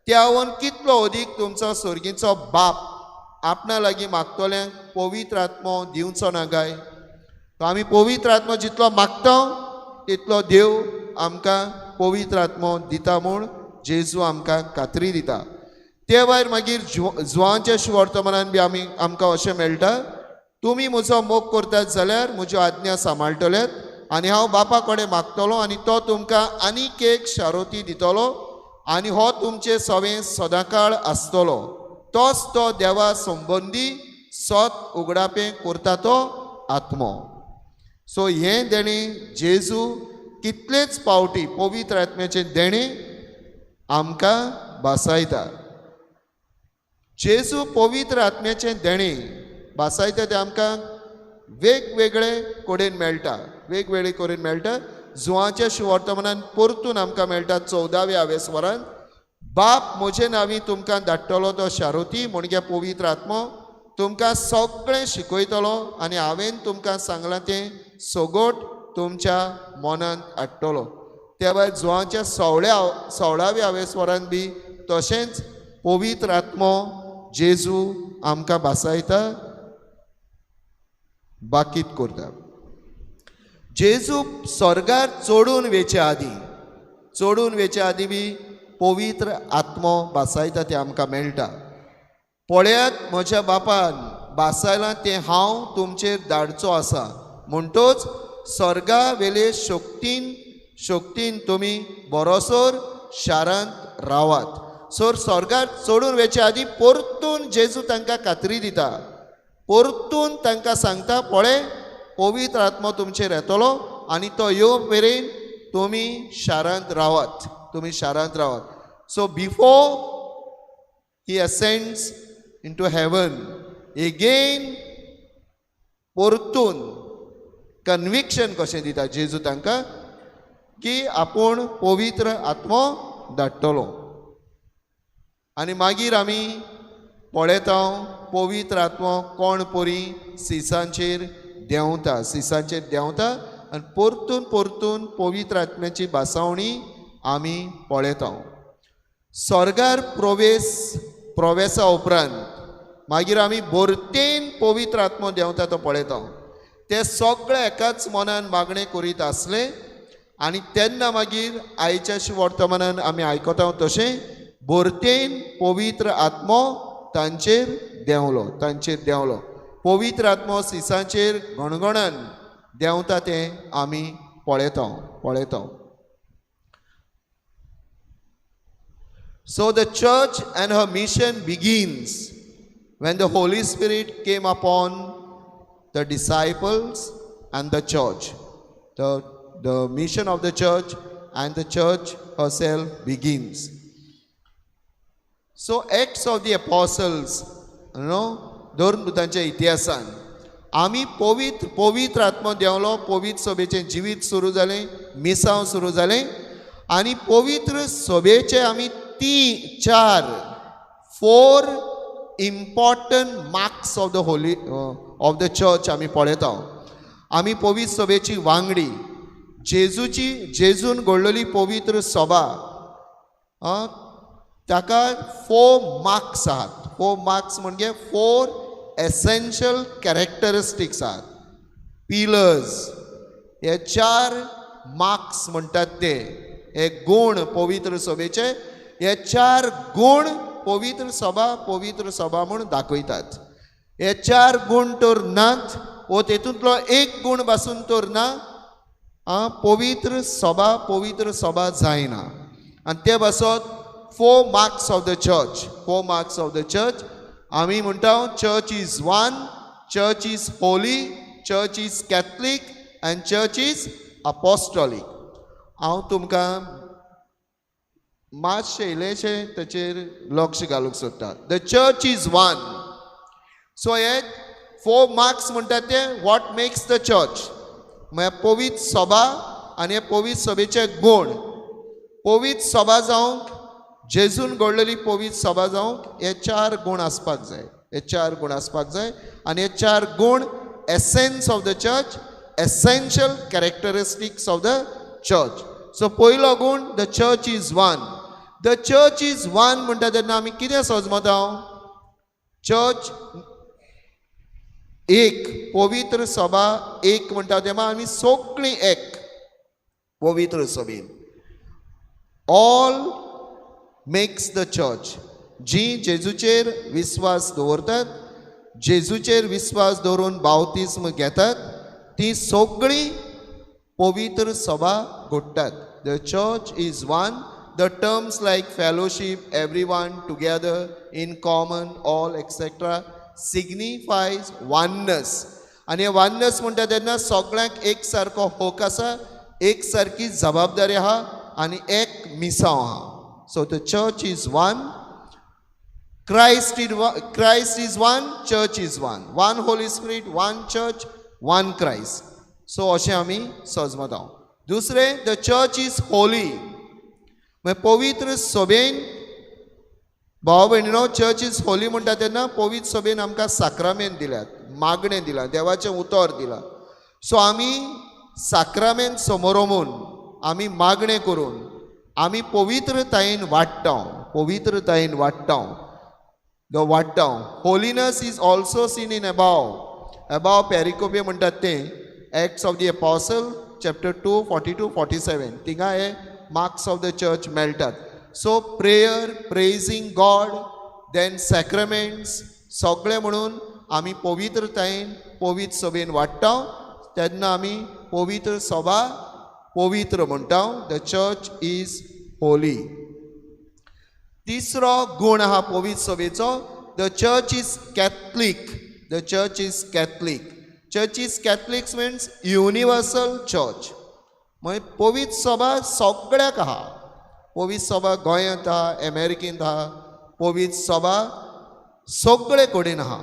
[SPEAKER 4] त्यावन कितलो अदीक तुमचो सर्गीचो बाप आपणा लागीं मागतल्यांक पवित्र आत्मो दिवचो ना काय? तो आमी पवित्र आत्मो जितलो मागता तितलो देव आमकां पवित्र आत्मो दिता म्हूण जेजू आमकां खात्री दिता. ते भायर मागीर जुवांच्या शिवर्तमानान बी आमी आमकां अशें मेळटा, तुमी म्हजो मोग करतात जाल्यार म्हज्यो आज्ञा सांबाळटल्यात आनी हांव बापा कडेन मागतलो आनी तो तुमकां आनीक एक शारोती दितलो आनी हो तुमचे सवें सदांकाळ आसतलो. तोच तो देवा संबंदी सत उगडापें करता तो आत्मो. सो हें देणें जेजू कितलेच पावटी पवित्र आत्म्याचें देणें आमकां भासायता. जेजू पवित्र आत्म्याचें देणें भासायता तें आमकां वेगवेगळे कडेन मेळटा, वेगवेगळे कडेन मेळटा. जुवांच्या शिवर्तमानान परतून आमकां मेळटा 14व्या आवेस्वरान, बाप म्हजे नांवी तुमकां धाडटलो तो शारोती म्हणजे पवित्र आत्मो तुमकां सगळें शिकयतलो आनी हांवें तुमकां सांगलां तें सगट तुमच्या मनांत हाडटलो. त्या भायर जुवांच्या 16व्या आवेस्वरान बी तशेंच पवित्र आत्मो जेजू आमकां भासायता, बाकीत करता. जेजू स्वर्गार चडून वेचे आदीं, बी पवित्र आत्मो भासायता तें आमकां मेळटा. पळयात म्हज्या बापान भासायलां तें हांव तुमचेर धाडचो आसा, म्हणटोच स्वर्गा वेले शक्तीन तुमी बरोसर शारांत रावात. सो स्वर्गार चडून वेचे आदीं परतून जेजू तांकां खात्री दिता, परतून तांकां सांगता, पळय पवित्र आत्मो तुमचेर येतलो आनी तो येवप मेरेन तुमी शारांत रावात, तुमी शारांत रावात. So before he ascends into heaven again परतून कन्विक्शन कशें दिता जेजू तांकां की आपूण पवित्र आत्मो धाडटलो. आनी मागीर आमी पळयता पवित्र आत्मो कोण परी सिसांचेर देंवता, सिसांचेर देंवता आनी परतून परतून पवित्र आत्म्याची भासावणी आमी पळयता. स्वर्गार प्रवेसा उपरांत मागीर आमी भरतेन पवित्र आत्मो देंवता तो पळयता. ते सगळे एकाच मनान मागणें करीत आसले आनी तेन्ना मागीर आयच्या वर्तमानान आमी आयकता तशें भरतेन पवित्र आत्मो तांचेर देंवलो, तांचेर देंवलो. पवित्र आत्मो सिसांचेर गणगणान देंवता तें आमी पळयता, पळयता. So the church and her mission begins when the Holy Spirit came upon the disciples and the church. The mission of the church and the church herself begins. So Acts of the Apostles, न्हू, धर्मदूतांच्या इतिहासान आमी पवित्र पवित्र आत्मो देंवलो, पवित्र सभेचें जिवीत सुरू जालें, मिसांव सुरू जालें आनी पवित्र सभेचे आमी ती चार, four important marks of the holy of the church आमी पळयता. आमी पवित्र सभेची वांगडी, जेजूची, जेजून घडलेली पवित्र सभा, ताका फोर मार्क्स आहात. फोर मार्क्स म्हणजे फोर एसेन्शियल कॅरेक्टरिस्टिक्स आहात, पिलर्स. हे चार मार्क्स म्हणटात ते हे गूण पवित्र सभेचे, हे चार गूण पवित्र सभा पवित्र सभा म्हूण दाखयतात. हे चार गूण तर नात वो तेतूंतलो एक गूण पासून तर ना, आं, पवित्र सभा पवित्र सभा जायना. आनी ते पासत four marks of the church, four marks of the church आमी म्हणटा, church is one, church is holy, church is Catholic and church is apostolic. हांव तुमकां मातशें इल्लेशें ताचेर लक्ष घालूंक सोदता. The church is one. So हे फोर मार्क्स म्हणटात ते what makes the church, म्हळ्यार पवित्र सभा आनी हे पवित्र सभेचे गूण. पवित्र सभा जावंक, जेजून घडलेली पवित्र सभा जावंक हे चार गूण आसपाक जाय, हे चार गूण आसपाक जाय. आनी हे चार गूण essence of the church, essential characteristics of the church. So पयलो गूण, the church is one. The church is one म्हणटा तेन्ना आमी कितें समजता? चर्च एक, पवित्र सभा एक म्हणटा तेन्ना आमी सगळीं एक पवित्र सभेन. All makes the church. जी जेजूचेर विस्वास दवरतात, जेजूचेर विस्वास दवरून बावतिस्म घेतात, ती सगळीं पवित्र सभा घडटात. The church is one. The terms like fellowship, everyone together, in common, all, etcetera signifies oneness. आनी हे वननेस म्हणटा तेन्ना सगळ्यांक एक सारको हक आसा, एक सारकी जबाबदारी आहा आनी एक मिसांव आहा. So the church is one. Christ is one, church is one. One Holy Spirit, one church, one Christ. So अशें आमी सजमता. दुसरें, the church is holy. मागीर पवित्र सभेन, भाव भयणीनो, चर्च is Holi म्हणटा तेन्ना पवित्र सभेन आमकां साक्रामेंत दिल्यात, मागणें दिलां, देवाचें उतर दिलां. सो आमी साक्रामेंत समोरमून, आमी मागणें करून आमी पवित्रतायेन वाडटा, पवित्रतायेन वाडटा, the वाडटा. Holiness is also seen in above pericope म्हणटात तें Acts of the Apostle chapter 2, 42, 47, थिंगा हे मार्क्स ऑफ the church मेळटात. So prayer, praising God, then sacraments, सगळें म्हणून आमी पवित्रतायेन पवित्र सभेन वाडटा तेन्ना आमी पवित्र सभा पवित्र म्हणटा. The church is holy. तिसरो गूण आहा पवित्र सभेचो, the church is Catholic. The church is Catholic. Church is Catholic means universal church. मागीर पवित्र सभा सगळ्याक आहा. पवित्र सभा गोंयांत आहा, अमेरिकेंत आहा, पवित्र सभा सगळे कडेन आहा.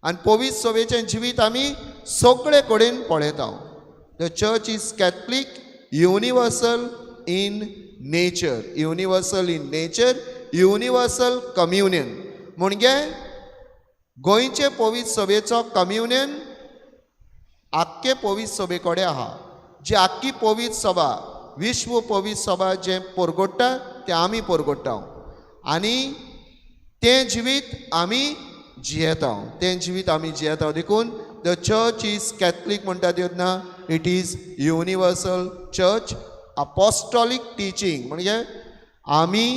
[SPEAKER 4] आनी पवित्र सभेचें जिवीत आमी सगळे कडेन पळयता. The church is Catholic, universal in nature, universal in nature, universal communion. म्हणजे गोंयचे पवित्र सभेचो कम्युनियन आख्खे पवित्र सभे कडेन आहा. जी आख्खी पवित्र सभा, विश्व पवित्र सभा जें परगट्टा तें आमी परगट्टा आनी तें जिवीत आमी जियेता, तें जिवीत आमी जियेता. देखून the church is Catholic म्हणटा तेन्ना it is universal church, apostolic teaching. म्हणजे आमी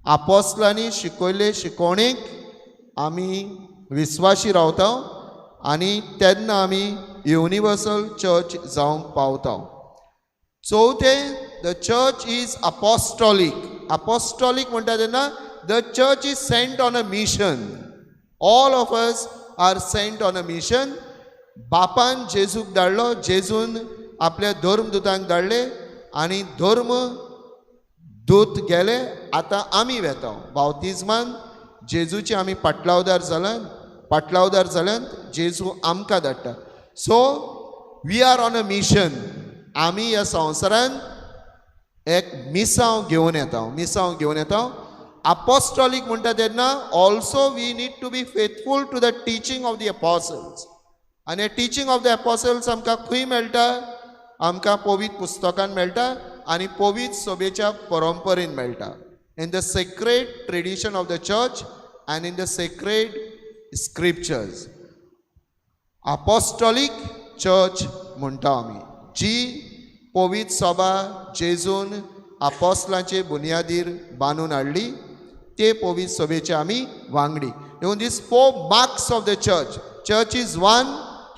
[SPEAKER 4] आपोस्लांनी शिकयल्ले शिकवणेक आमी विस्वाशी रावता आनी तेन्ना आमी युनिवर्सल चर्च जावंक पावता. चवथें, the church is apostolic. Apostolic म्हणटा तेन्ना the church is sent on a mission. All of us are sent on a mission. बापान जेजूक धाडलो, जेजून आपल्या धर्मदूतांक धाडले आनी धर्म दूत गेले, आतां आमी वेता. बावतिज्मान जेजूचे आमी पाटलावदार जाल्यान जेजू आमकां धाडटा. So we are on a mission. आमी ह्या संवसारान एक मिसांव घेवन येता, अपोस्टॉलीक म्हणटा तेन्ना also we need to be faithful to the teaching of the apostles. आनी टिचींग ऑफ the apostles आमकां खंय मेळटा? आमकां पवित्र पुस्तकान मेळटा आनी पवित्र सभेच्या परंपरेन मेळटा. In the sacred tradition of the church and in the sacred scriptures. Apostolic church म्हणटा आमी, जी पवित्र सभा जेजून आपोस्लांचे बुनियादीर बांदून हाडली ते पवित्र सभेचे आमी वांगडी. देखून these 4 marks of the church. Church is one,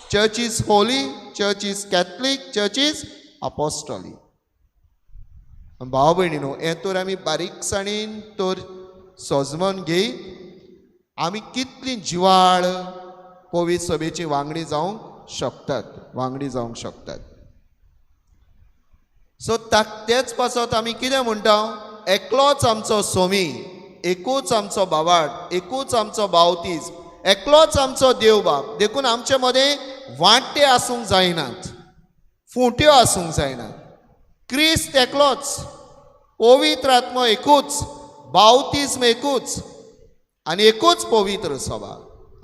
[SPEAKER 4] church is holy, church is Catholic, church is apostolic. भाव भयणीनो, हें तर आमी बारीकसाणेन तर सजमन घेयत आमी कितली जिवाळ पवित्र सभेची वांगडी जावंक शकतात, सो तेच पासत आमी कितें म्हणटा? एकलोच आमचो सोमी, एकूच आमचो बावाड, एकूच आमचो बावतीज, एकलोच आमचो देव बाप. देखून आमचे मदें वांटे आसूंक जायनात, फुंट्यो आसूंक जायनात. क्रिस्त एकलोच, पवित्र आत्मो एकूच, बावतिज्म एकूच आनी एकूच पवित्र सभा.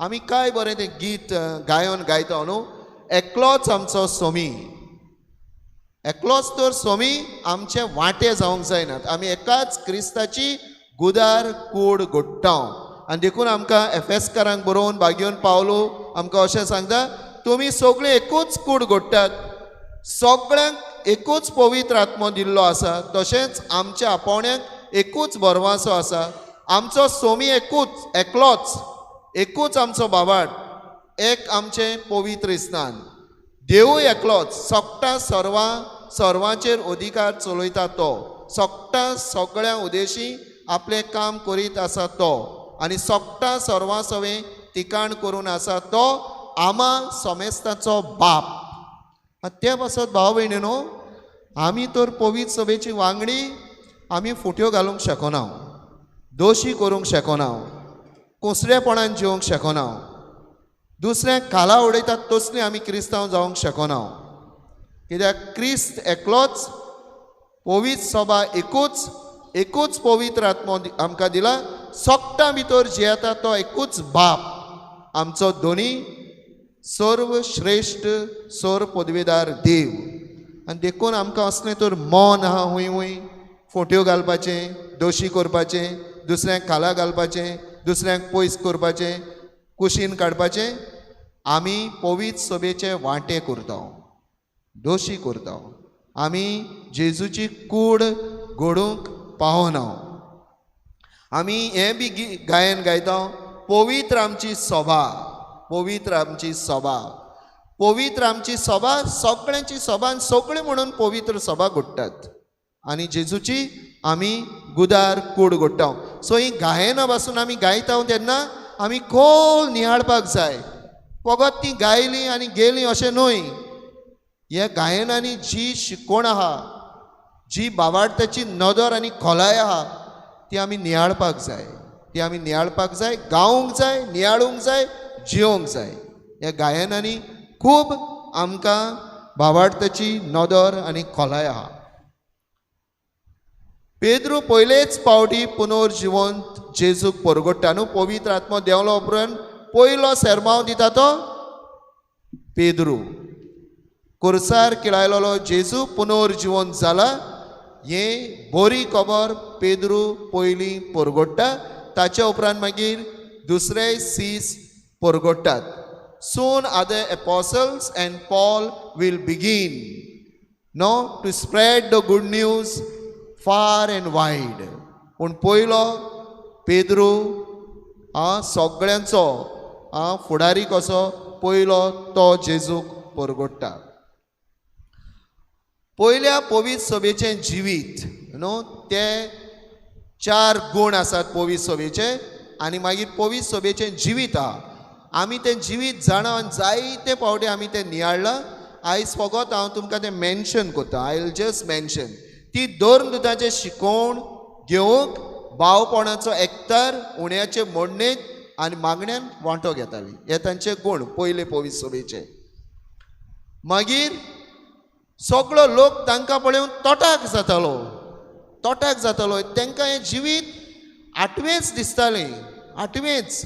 [SPEAKER 4] आमी काय बरें तें गीत गायन गायता न्हू, एकलोच आमचो सोमी, एकलोच तर सोमी. आमचे वांटे जावंक जायनात, आमी एकाच क्रिस्ताची गुदार कूड गोडटा. आनी देखून आमकां एफेसकारांक बरोवन बागेवन पावलो आमकां अशें सांगता, तुमी सगळे एकूच कूड गोडटात, सगळ्यांक एकूच पवित्र आत्मो दिल्लो आसा, तशेंच आमच्या आपोवण्याक एकूच बरवासो आसा. आमचो सोमी एकूच, एकलोच, एकूच आमचो बाबाट, एक आमचें पवित्र स्नान. देवूय एकलोच, सगळ्या सर्वांचेर अधिकार चलयता तो, सगळ्या सगळ्या उदेशी आपलें काम करीत आसा तो, आनी सगळ्या सर्वां सवें तिकाण करून आसा तो आमा समेस्ताचो बाप. ते पासत भाव भयणी न्हू, आमी तर पवित्र सभेची वांगडी, आमी फुट्यो घालूंक शकना, दोशी करूंक शकना, कोसरेपणान जिवंक शकना, दुसऱ्यांक खाला उडयतात तसली आमी क्रिस्तांव जावंक शकना. कित्याक क्रिस्त एकलोच, पवित्र सभा एकूच, एकूच पवित्र आत्मो आमकां दिला, सगळ्यां भितर जियेता तो एकूच बाप, आमचो दोनी सर्वश्रेश्ठ सर्व पदवेदार देव. आनी देखून आमकां असलें तर मन आहा हुंय हुंय फोट्यो घालपाचें, दोशी करपाचें, दुसऱ्यांक खाला घालपाचें, दुसऱ्यांक पयस करपाचें, कुशीन काडपाचें, आमी पवित्र सभेचे वांटे करता, दोशी करता. आमी जेजूची कूड घडोवंक पावना. आमी हें बी गायन गायता, पवित्र आमची सभा, पवित्र आमची सभा, पवित्र आमची सभा, सगळ्यांची सभा आनी सगळीं म्हणून पवित्र सभा घडटात आनी जेजूची आमी गुदार कूड घडटा. सो ही गायना पासून आमी गायता तेन्ना आमी खोल नियाळपाक जाय. फकत ती गायली आनी गेली अशें न्हय, ह्या गायनांनी जी शिकवण आहा, जी बावाडताची नदर आनी खोलाय आहा ती आमी नियाळपाक जाय, ती आमी नियाळपाक जाय, गावंक जाय, नियाळूंक जाय, जिवंक जाय. ह्या गायनांनी खूब आमकां भावार्थाची नदर आनी खोलाय आहा. पेद्रू पयलेच पावटी पुनर्जिवंत जेजूक परगट्टा न्हू, पवित्र आत्मो देंवलो उपरांत पयलो सेरमांव दिता तो पेद्रू. कुर्सार किळायलेलो जेजू पुनर्जिवंत जाला हें बरी खबर पेद्रू पयलीं परगट्टा. ताच्या उपरांत मागीर दुसरे सीस परगट्टात. Soon other apostles and Paul will begin no to spread the good news far and wide. पूण पयलो पेद्रू आ सगळ्यांचो आ फुडारी कसो पयलो तो जेजूक परगट्टा. पयल्या पवित्र सभेचें जिवीत न्हू ते 4 गूण आसात पवित्र सभेचे आनी मागीर पवित्र सभेचें जिवीत आहा. आमी तें जिवीत जाणा आनी जायते फावटी आमी तें नियाळ्ळां आयज फकत हांव तुमकां तें मेन्शन करता, I will just mention. ती धर्मदुताचें शिकोवण घेवंक भावपणाचो एकतार, उण्याचे मोडणेक आनी मागण्यान वांटो घेताली. हे तांचे गूण पयले पवित्र सभेचे. मागीर सगळो लोक तांकां पळोवन तोटाक जातालो, तोटाक जातालो. तांकां हें जिवीत आठवेंच दिसतालें, आठवेंच,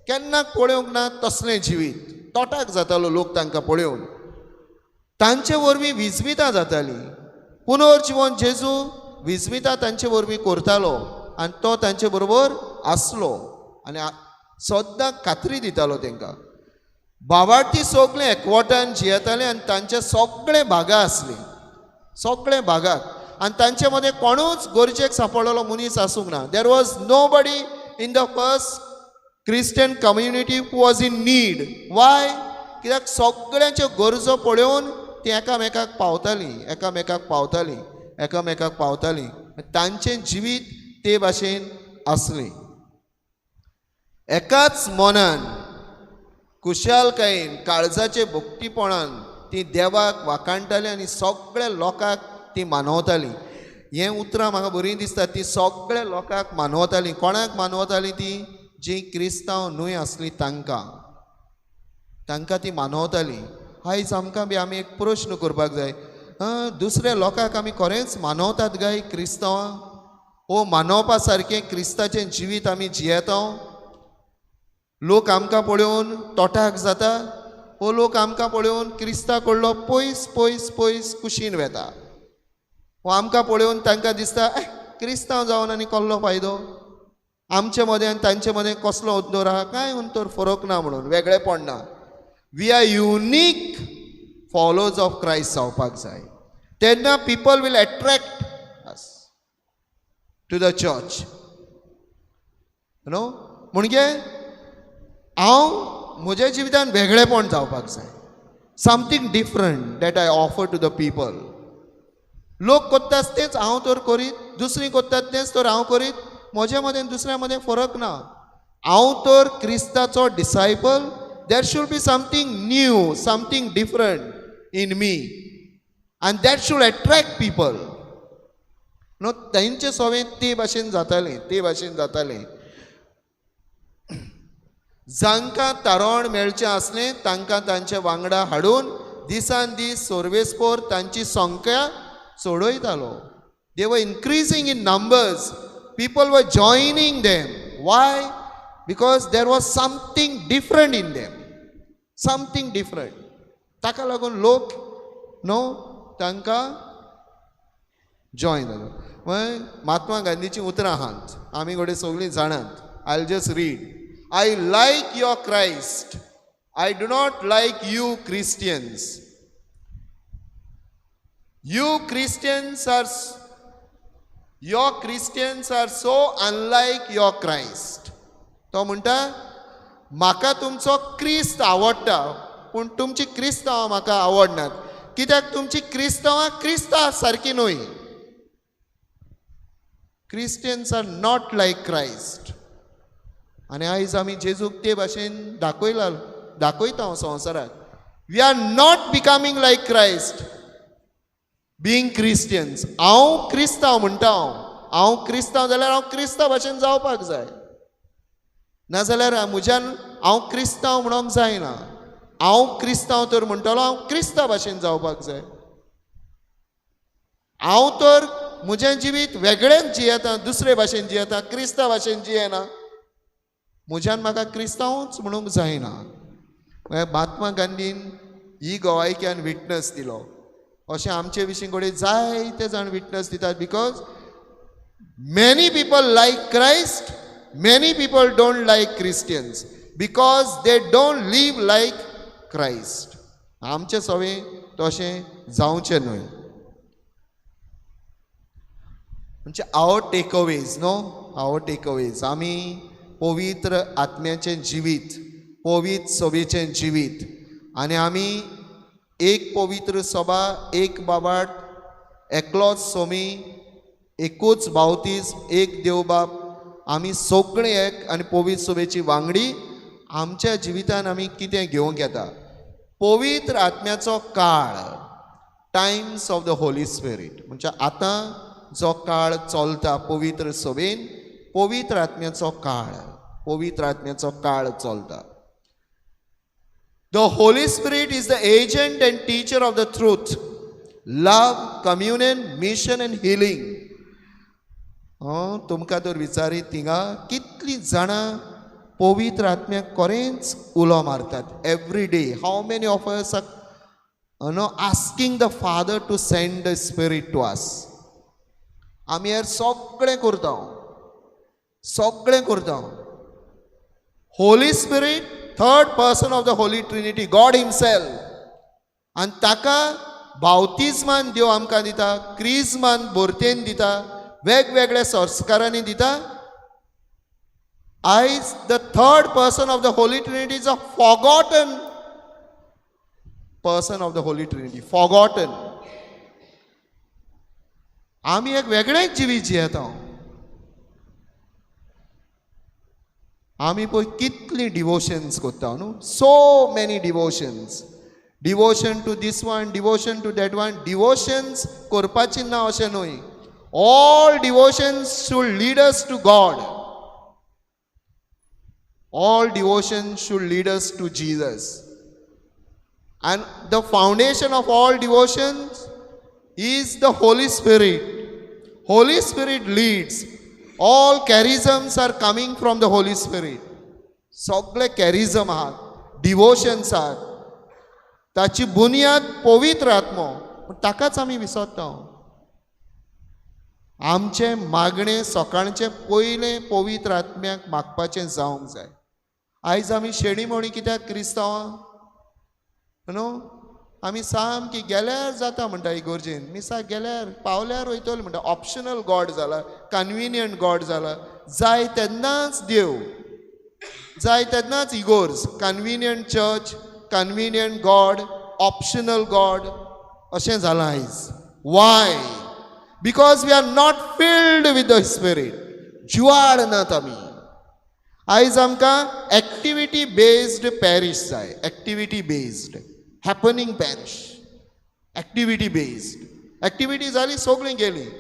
[SPEAKER 4] केन्ना पळोवंक ना तसलें जिवीत. तोटाक जातालो लोक तांकां पळोवन. तांचे वरवीं विजमितां जातालीं. पुनर्जिवन जेजू विजमितां तांचे वरवीं करतालो आनी तो तांचे बरोबर आसलो आनी सद्दां खात्री दितालो तांकां. बावार्थी सगळे एकवटान जियेताले आनी तांचे सगळे भागां आसली, सगळे भागाक, आनी तांचे मदें कोणूच गरजेक सांपडलेलो मनीस आसूंक ना. There was nobody in the first Christian community who was in need. Why? कित्याक सगळ्यांच्यो गरजो पळोवन ती एकामेकाक पावतालीं, एकामेकाक पावतालीं, एकामेकाक पावतालीं. तांचें जिवीत ते भाशेन आसलें. एकाच मनान, खुशालकायेन, काळजाचे भक्तीपणान ती देवाक वाखाणटाली आनी सगळ्या लोकांक ती मानवताली. हें उतरां म्हाका बरीं दिसता. ती सगळ्या लोकांक मानवताली. कोणाक मानवताली ती? जी क्रिस्तांव न्हय आसली तांकां, तांकां ती मानवताली. आयज आमकां बी आमी एक प्रश्न करपाक जाय, दुसऱ्या लोकांक आमी खरेंच मानवतात काय क्रिस्तांवां? ओ मानवपा सारकें क्रिस्ताचें जिवीत आमी जियेता? लोक आमकां पळोवन तोटाक जाता, ओ लोक आमकां पळोवन क्रिस्ता कडलो पयस पयस पयस कुशीन वेता, ओ आमकां पळोवन तांकां दिसता क्रिस्तांव जावन आनी कसलो फायदो, आमचे मदें आनी तांचे मदें कसलो अंतर आहा, कांय अंतर फरक ना म्हणून, वेगळेपण ना. We are unique followers of Christ जावपाक जाय. तेन्ना people will attract us to the church. न्हू, म्हणजे हांव म्हज्या जिवितान वेगळेपण जावपाक जाय. Something different that I offer to the people. लोक करतात तेंच हांव तर करीत, दुसरी करतात तेंच तर हांव करीत, म्हज्या मदें दुसऱ्या मदें फरक ना. हांव तर क्रिस्ताचो disciple. There should be something new, something different in me, and that should attract people. न्हू, तांचे सवें ते भाशेन जातालें, ते भाशेन जातालें. जांकां तारण मेळचें आसलें तांकां तांचे वांगडा हाडून दिसान दीस सोर्वेस्पोर तांची संख्या चडयतालो. They were increasing in numbers. People were joining them. Why? Because there was something different in them. Something different. ताका लागून लोक न्हू तांकां जॉयन जालो. मागीर महात्मा गांधीचीं उतरां आहात, आमी घडये सगळीं जाणात. I will just read. I like your Christ, I do not like you Christians. You Christians are, your Christians are so unlike your Christ. तो म्हणटा म्हाका तुमचो क्रिस्त आवडटा, पूण तुमची क्रिस्तांवां म्हाका आवडनात. कित्याक तुमची क्रिस्तांवां क्रिस्ता सारकी न्हय. Christians are not like Christ. आनी आयज आमी जेजूक ते भाशेन दाखयला, दाखयता हांव संवसाराक. We are not becoming like Christ being Christians. हांव क्रिस्तांव म्हणटा, हांव हांव क्रिस्तांव जाल्यार हांव क्रिस्तांव भाशेन जावपाक जाय, नाजाल्यार म्हज्यान हांव क्रिस्तांव म्हणोंक जायना. हांव क्रिस्तांव तर म्हणटलो हांव क्रिस्तांव भाशेन जावपाक जाय. हांव तर म्हजें जिवीत वेगळेंच जियेता, दुसरे भाशेन जियेता, क्रिस्तांव भाशेन जियेना. म्हज्यान म्हाका क्रिस्तांवच म्हणूंक जायना. महात्मा गांधीन ही गोवायक्यान विटनस दिलो. अशें आमचे विशीं घडये जायते जाण विटनस दितात. Because many people like Christ, many people don't like Christians because they don't live like Christ. आमचें सवें तशें जावचें न्हय. म्हणजे our takeaways, न्हू, our takeaways. आमी पवित्र आत्म्याचें जिवीत, पवित्र सभेचें जिवीत, आनी आमी एक पवित्र सभा, एक बाबाट, एकलोच सोमी, एकूच बावतीज, एक देवबाप, आमी सगळे एक आनी पवित्र सभेची वांगडी. आमच्या जिवितान आमी कितें घेवंक येता? पवित्र आत्म्याचो काळ, times of the Holy Spirit, म्हणजे आतां जो काळ चलता पवित्र सभेन, पवित्र आत्म्याचो काळ, पवित्र आत्म्याचो काळ चलता. The Holy Spirit is the agent and teacher of the truth, love, communion, mission and healing. तुमकां तर विचारीत थिंगा कितलीं जाणां पवित्र आत्म्याक खरेंच उलो मारतात every day? How many of us are no asking the Father to send the Spirit to us? आमी हेर सगळें करता, सगळें करता. Holy Spirit, third person of the Holy Trinity, God himself, आनी ताका बावतिज्मान देव आमकां दिता, क्रिज्मान भरतेन दिता, वेगवेगळ्या संस्कारांनी दिता. आयज the third person of the Holy Trinity is a forgotten person of the Holy Trinity, forgotten. आमी एक वेगळेंच जिवीत जियेता. आमी पळय कितलीं डिवोशन्स करता न्हू, so many devotions, devotion to this one, devotion to that one. Devotions करपाची ना अशें न्हय, all devotions should lead us to God, all devotion should lead us to Jesus. And the foundation of all devotions is the Holy Spirit. Holy Spirit leads. All charisms are coming from the Holy Spirit. सगळे कॅरिझम आहात, डिवोशन्स आहात, ताची बुन्याद पवित्र आत्मो, पूण ताकाच आमी विसरता. आमचें मागणें सकाळचें पयलें पवित्र आत्म्याक मागपाचें जावंक जाय. आयज आमी शेणी मोणी कित्याक क्रिस्तांवां न्हू, आमी सामकी गेल्यार जाता म्हणटा इगोर्जेन, मिसाक गेल्यार पावल्यार वयतलो म्हणटा. ऑप्शनल गॉड जाला, कन्विनियंट गॉड जाला, जाय तेन्नाच देव, जाय तेन्नाच इगोर्ज, convenient church, convenient God, optional God अशें जालां आयज. Why? Because we are not filled with the Spirit. जुवाळ नात आमी. आयज आमकां एक्टिविटी बेज्ड पॅरीश जाय, activity based, happening parish, activity based. Activity जाली सगळीं गेलीं,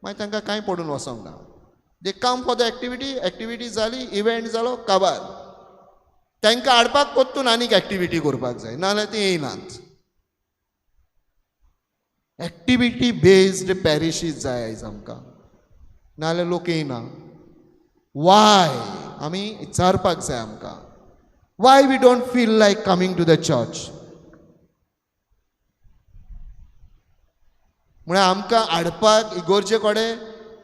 [SPEAKER 4] मागीर तांकां कांय पडून वचोंक ना. They come for the activity, activity जाली, इव्हेंट जालो, काबार. तांकां हाडपाक परतून आनीक एक्टिविटी करपाक जाय, नाजाल्यार तीं येयनात. एक्टिविटी बेज्ड पॅरिशीज जाय आयज आमकां, नाजाल्यार लोक येयना. वाय? आमी विचारपाक जाय आमकां, why we don't feel like coming to the church? म्हळ्यार आमकां हाडपाक इगोर्जे कडेन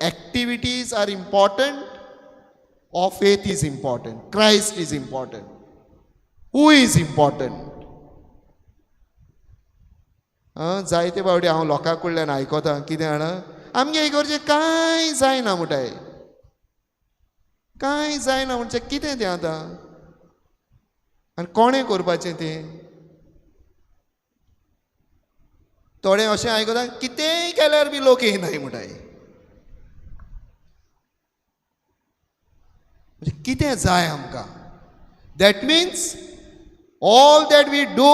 [SPEAKER 4] activities are important or faith is important, Christ is important, who is important? जायते फावटी हांव लोकां कडल्यान आयकता कितें जाणा, आमगे इगोर्जे कांय जायना म्हणटाय, कांय जायना म्हणजे कितें तें आतां आनी कोणें करपाचें तें? थोडे अशें आयकता कितेंय केल्यार बी लोक येयनाय म्हणटाय. म्हणजे कितें जाय आमकां? That means all that we do,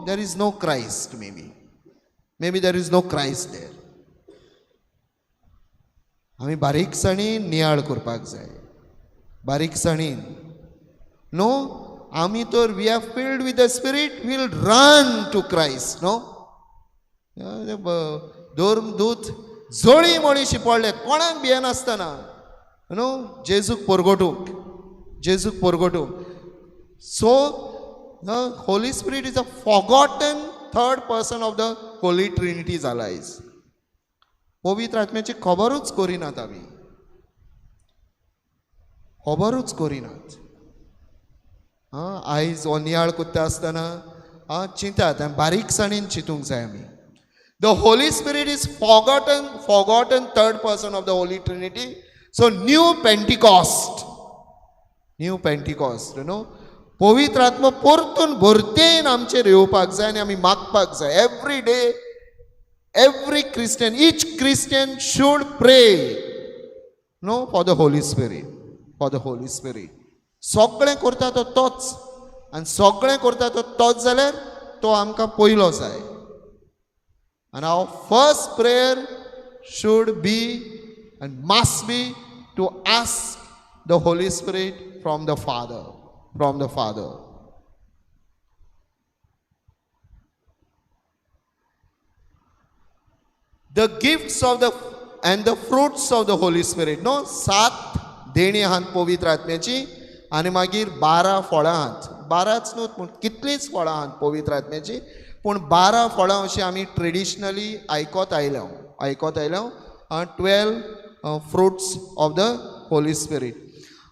[SPEAKER 4] there is no Christ. Maybe there is no Christ there. आमी बारीकसाणीन नियाळ करपाक जाय, बारीकसाणीन. नो, आमी तर we are filled with the Spirit, will run to Christ. No, धर्मदूत जळी मळी शिपडले, कोणाक भियेनासतना न्हू, जेजूक परगटूंक, जेजूक परगटूंक. So the Holy Spirit is a forgotten third person of the Holy Trinity जाला आयज. पवित्र आत्म्याची खबरूच करिनात आमी, खबरूच करिनात. आं, आयज हो नियाळ करता आसतना आं चिंतात आनी बारीकसाणीन चिंतूंक जाय आमी. The Holy Spirit is forgotten third person of the Holy Trinity. So new Pentecost, new Pentecost, you know, पवित्र आत्मा परतून भरतेन आमचेर येवपाक जाय आनी आमी मागपाक जाय. Every day, every Christian, each Christian should pray no for the Holy Spirit, for the Holy Spirit. सगळें करता तो तोच, आनी सगळें करता तो तोच जाल्यार तो आमकां पयलो जाय. आनी our first prayer should be and must be to ask the Holy Spirit from the Father, from the Father. The gifts of the and the fruits of the Holy Spirit, न्हू, 7 देणी आहात पवित्र आत्म्याची आनी मागीर 12 फळां आहात. 12च न्हू पूण कितलींच फळां आहात पवित्र आत्म्याची, पूण 12 फळां अशीं आमी ट्रेडिशनली आयकत आयल्या, आयकत आयल्या. 12 fruits of the Holy Spirit.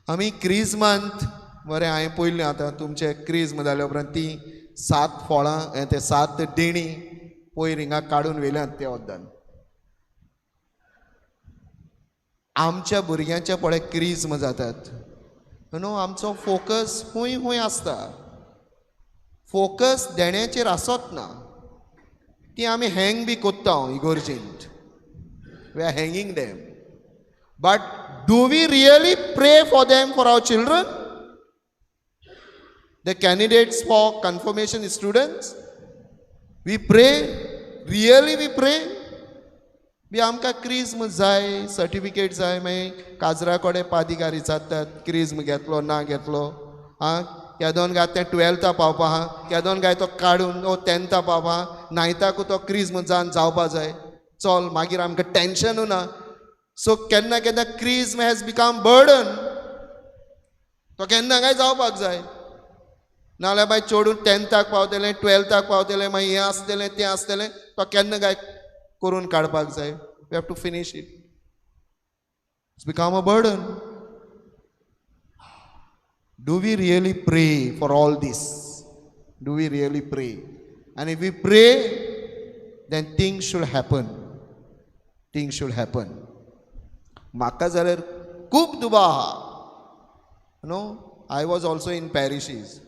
[SPEAKER 4] आमी क्रिजमांत बरें हांवें पयलें आतां तुमचें क्रिज्म जाल्या उपरांत ती 7 फळां ते 7 देणी पयर हिंगा काडून व्हेल्यात ते वद्दान. आमच्या भुरग्यांच्या पळय क्रिज्म जातात न्हू, आमचो फोकस खूंय खूंय आसता, फोकस देण्याचेर आसत ना. ती आमी हँग बी कोत्ता इगोर्जेंत, we are hanging them. But do we really pray for them, for our children, the candidates for confirmation students? We pray, really we pray. बी आमकां क्रिज्म जाय, सर्टिफिकेट जाय, मागीर काजरा कडेन पादिगारी जातात, क्रिज्म घेतलो ना घेतलो, आं केदोन गाय तें 12था पावपा आहा, केदोन गाय तो काडून ओ 10था पावपा, 9थाकू तो क्रिज्म जावन जावपा जाय, चल मागीर आमकां टेंशनू ना. सो केन्ना केन्ना क्रिज्म हॅज बिकम बर्डन, तो केन्ना काय जावपाक जाय, नाजाल्यार मागीर चेडूं 10थाक पावतलें, 12थाक पावतलें, मागीर हें आसतलें तें आसतलें, तो केन्ना काय करून काडपाक जाय. We have to finish it. It's become a burden. Do we really pray for all this? Do we really pray? And if we pray, then things should happen. Things should happen. म्हाका जाल्यार खूब दुबाव आहा. न्हू, I was also in parishes.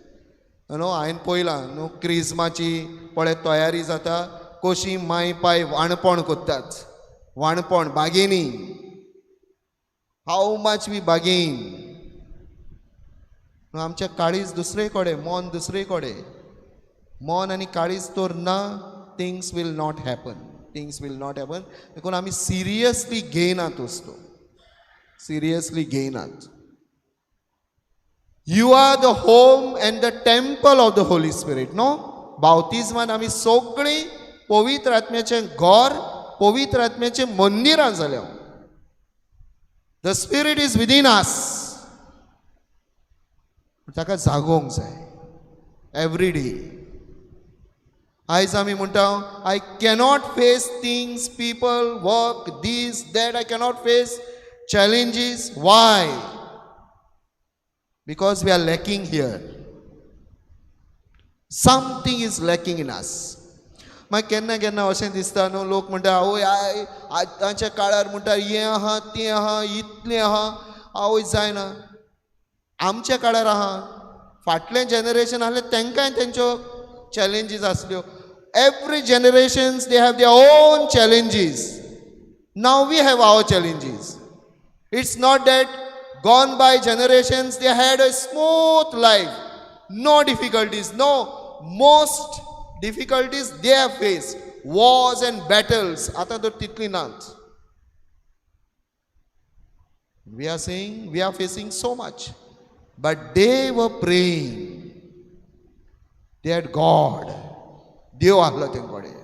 [SPEAKER 4] न्हू, हांवें पळयलां न्हू, क्रिज्माची पळय तयारी जाता, कशी माय पाय वाणपण करतात, वाणपण बागेनी, how much we बागेन. आमच्या काळीज दुसरे कडेन, मन दुसरे कडेन, मन आनी काळीज तर ना, things will not happen, things will not happen. देखून आमी सिरियसली घेयनात वस्तू, सिरियसली घेयनात. You are the home and the temple of the Holy Spirit, न्हू. बावतिज्मान आमी सगळीं पवित्र आत्म्याचें घर, पवित्र आत्म्याचें मंदिरां जाल्या. The Spirit is within us. ताका जागोवंक जाय एवरी डे. आयज आमी म्हणटा I cannot face things, people, work, this that, I cannot face challenges. Why? Because we are lacking here. Something is lacking in us. मागीर केन्ना केन्ना अशें दिसता न्हू, लोक म्हणटा आवय I आतांच्या काळार म्हणटा हें आहा तें आहा इतलें आहा, आवय जायना. आमच्या काळार आहा, फाटलें जनरेशन आहलें तेंकांय तेंच्यो चॅलेंजीस आसल्यो. Every generations they have their own challenges. Now we have our challenges. It's not that gone by generations they had a smooth life, no difficulties. No, most difficulties they have faced, wars and battles. आतां तर तितली नात. We are saying we are facing so much, but they were praying. They had God. देव आहलो तेंचे कडेन.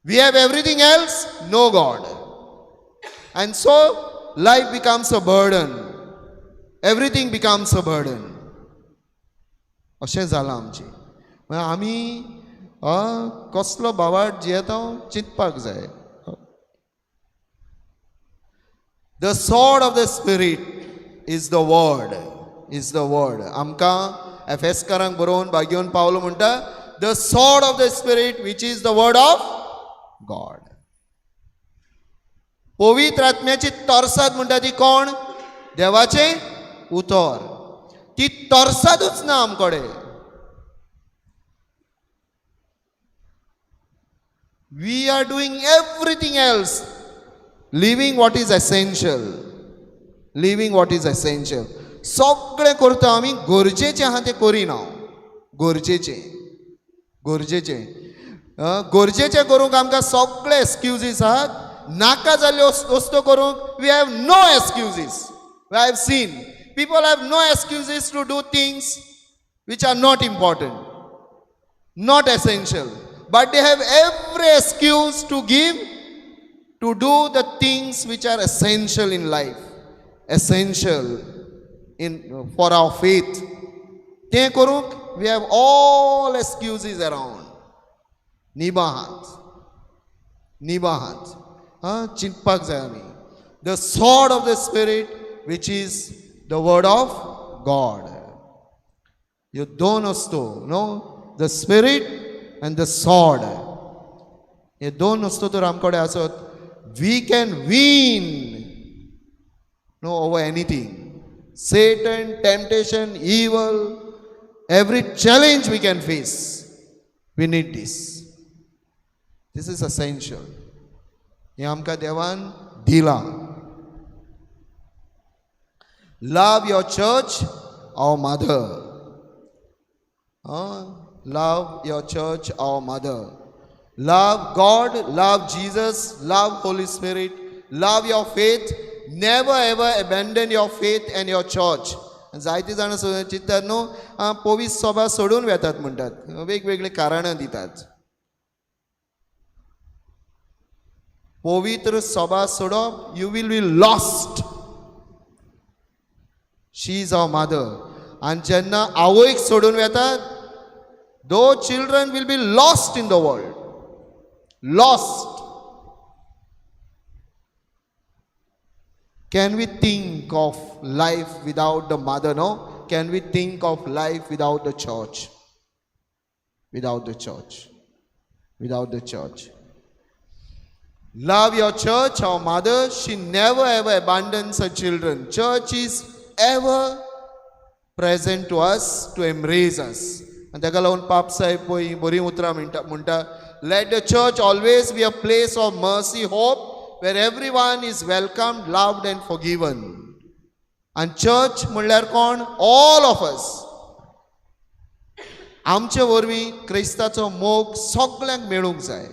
[SPEAKER 4] We have everything else, no God. And so life becomes a burden. Everything becomes a burden. अशें जालां आमचें. म्हळ्यार आमी कसलो बावाट जियेता चिंतपाक जाय. The sword of the Spirit is the word, is the word. आमकां एफेस्कारांक बरोवन बागेवन पावलो म्हणटा the sword of the Spirit which is the word of God. पवित्र आत्म्याची तरसाद म्हणटा ती कोण? देवाचें उतर. ती तरसादूच ना आमकडे. We are doing everything else, leaving what is essential, leaving what is essential. सगळें करता आमी, गरजेचें आहा तें करिना, गरजेचें. गरजेचें गरजेचें करूंक आमकां सगळे एक्सक्युजीस आहात. नाका जाल्ल्यो वस्तू करूंक we have no excuses. We have seen people have no excuses to do things which are not important, not essential, but they have every excuse to give to do the things which are essential in life, essential in for our faith. तें करूंक we have all excuses around. निबाहात निबाहात हां चिंतपाक जाय आमी. The sword of the spirit which is the word of God. ह्यो दोन वस्तू न्हू, the spirit and the sword, हे दोन वस्तू तर आमचे कडेन आसत we can win no over anything. Satan, temptation, evil, every challenge we can face. We need this. This is essential. हें आमकां देवान दिलां. Love your church, our mother. Love your church, our mother. Love God, love Jesus, love Holy Spirit, love your faith. Never ever abandon your faith and your church. जायतीं जाणां चिंततात न्हू पवित्र सभा सोडून वेतात म्हणटात, वेगवेगळीं कारणां दितात. पवित्र सभा सोडप, you will be lost. She is our mother. आनी जेन्ना आवयक सोडून वेतात, those children will be lost in the world. Lost. Can we think of life without the mother? No. Can we think of life without the church? Without the church. Without the church. Love your church, our mother. She never ever abandons her children. Church is ever present to us to embrace us. आनी ताका लागून पाप साहेब पळय बरीं उतरां म्हणटा, let the church always be a place of mercy, hope, where everyone is welcomed, loved and forgiven. And church म्हणल्यार कोण? All of us. आमचे वरवीं क्रिस्ताचो मोग सगल्यांक मेळूंक जाय.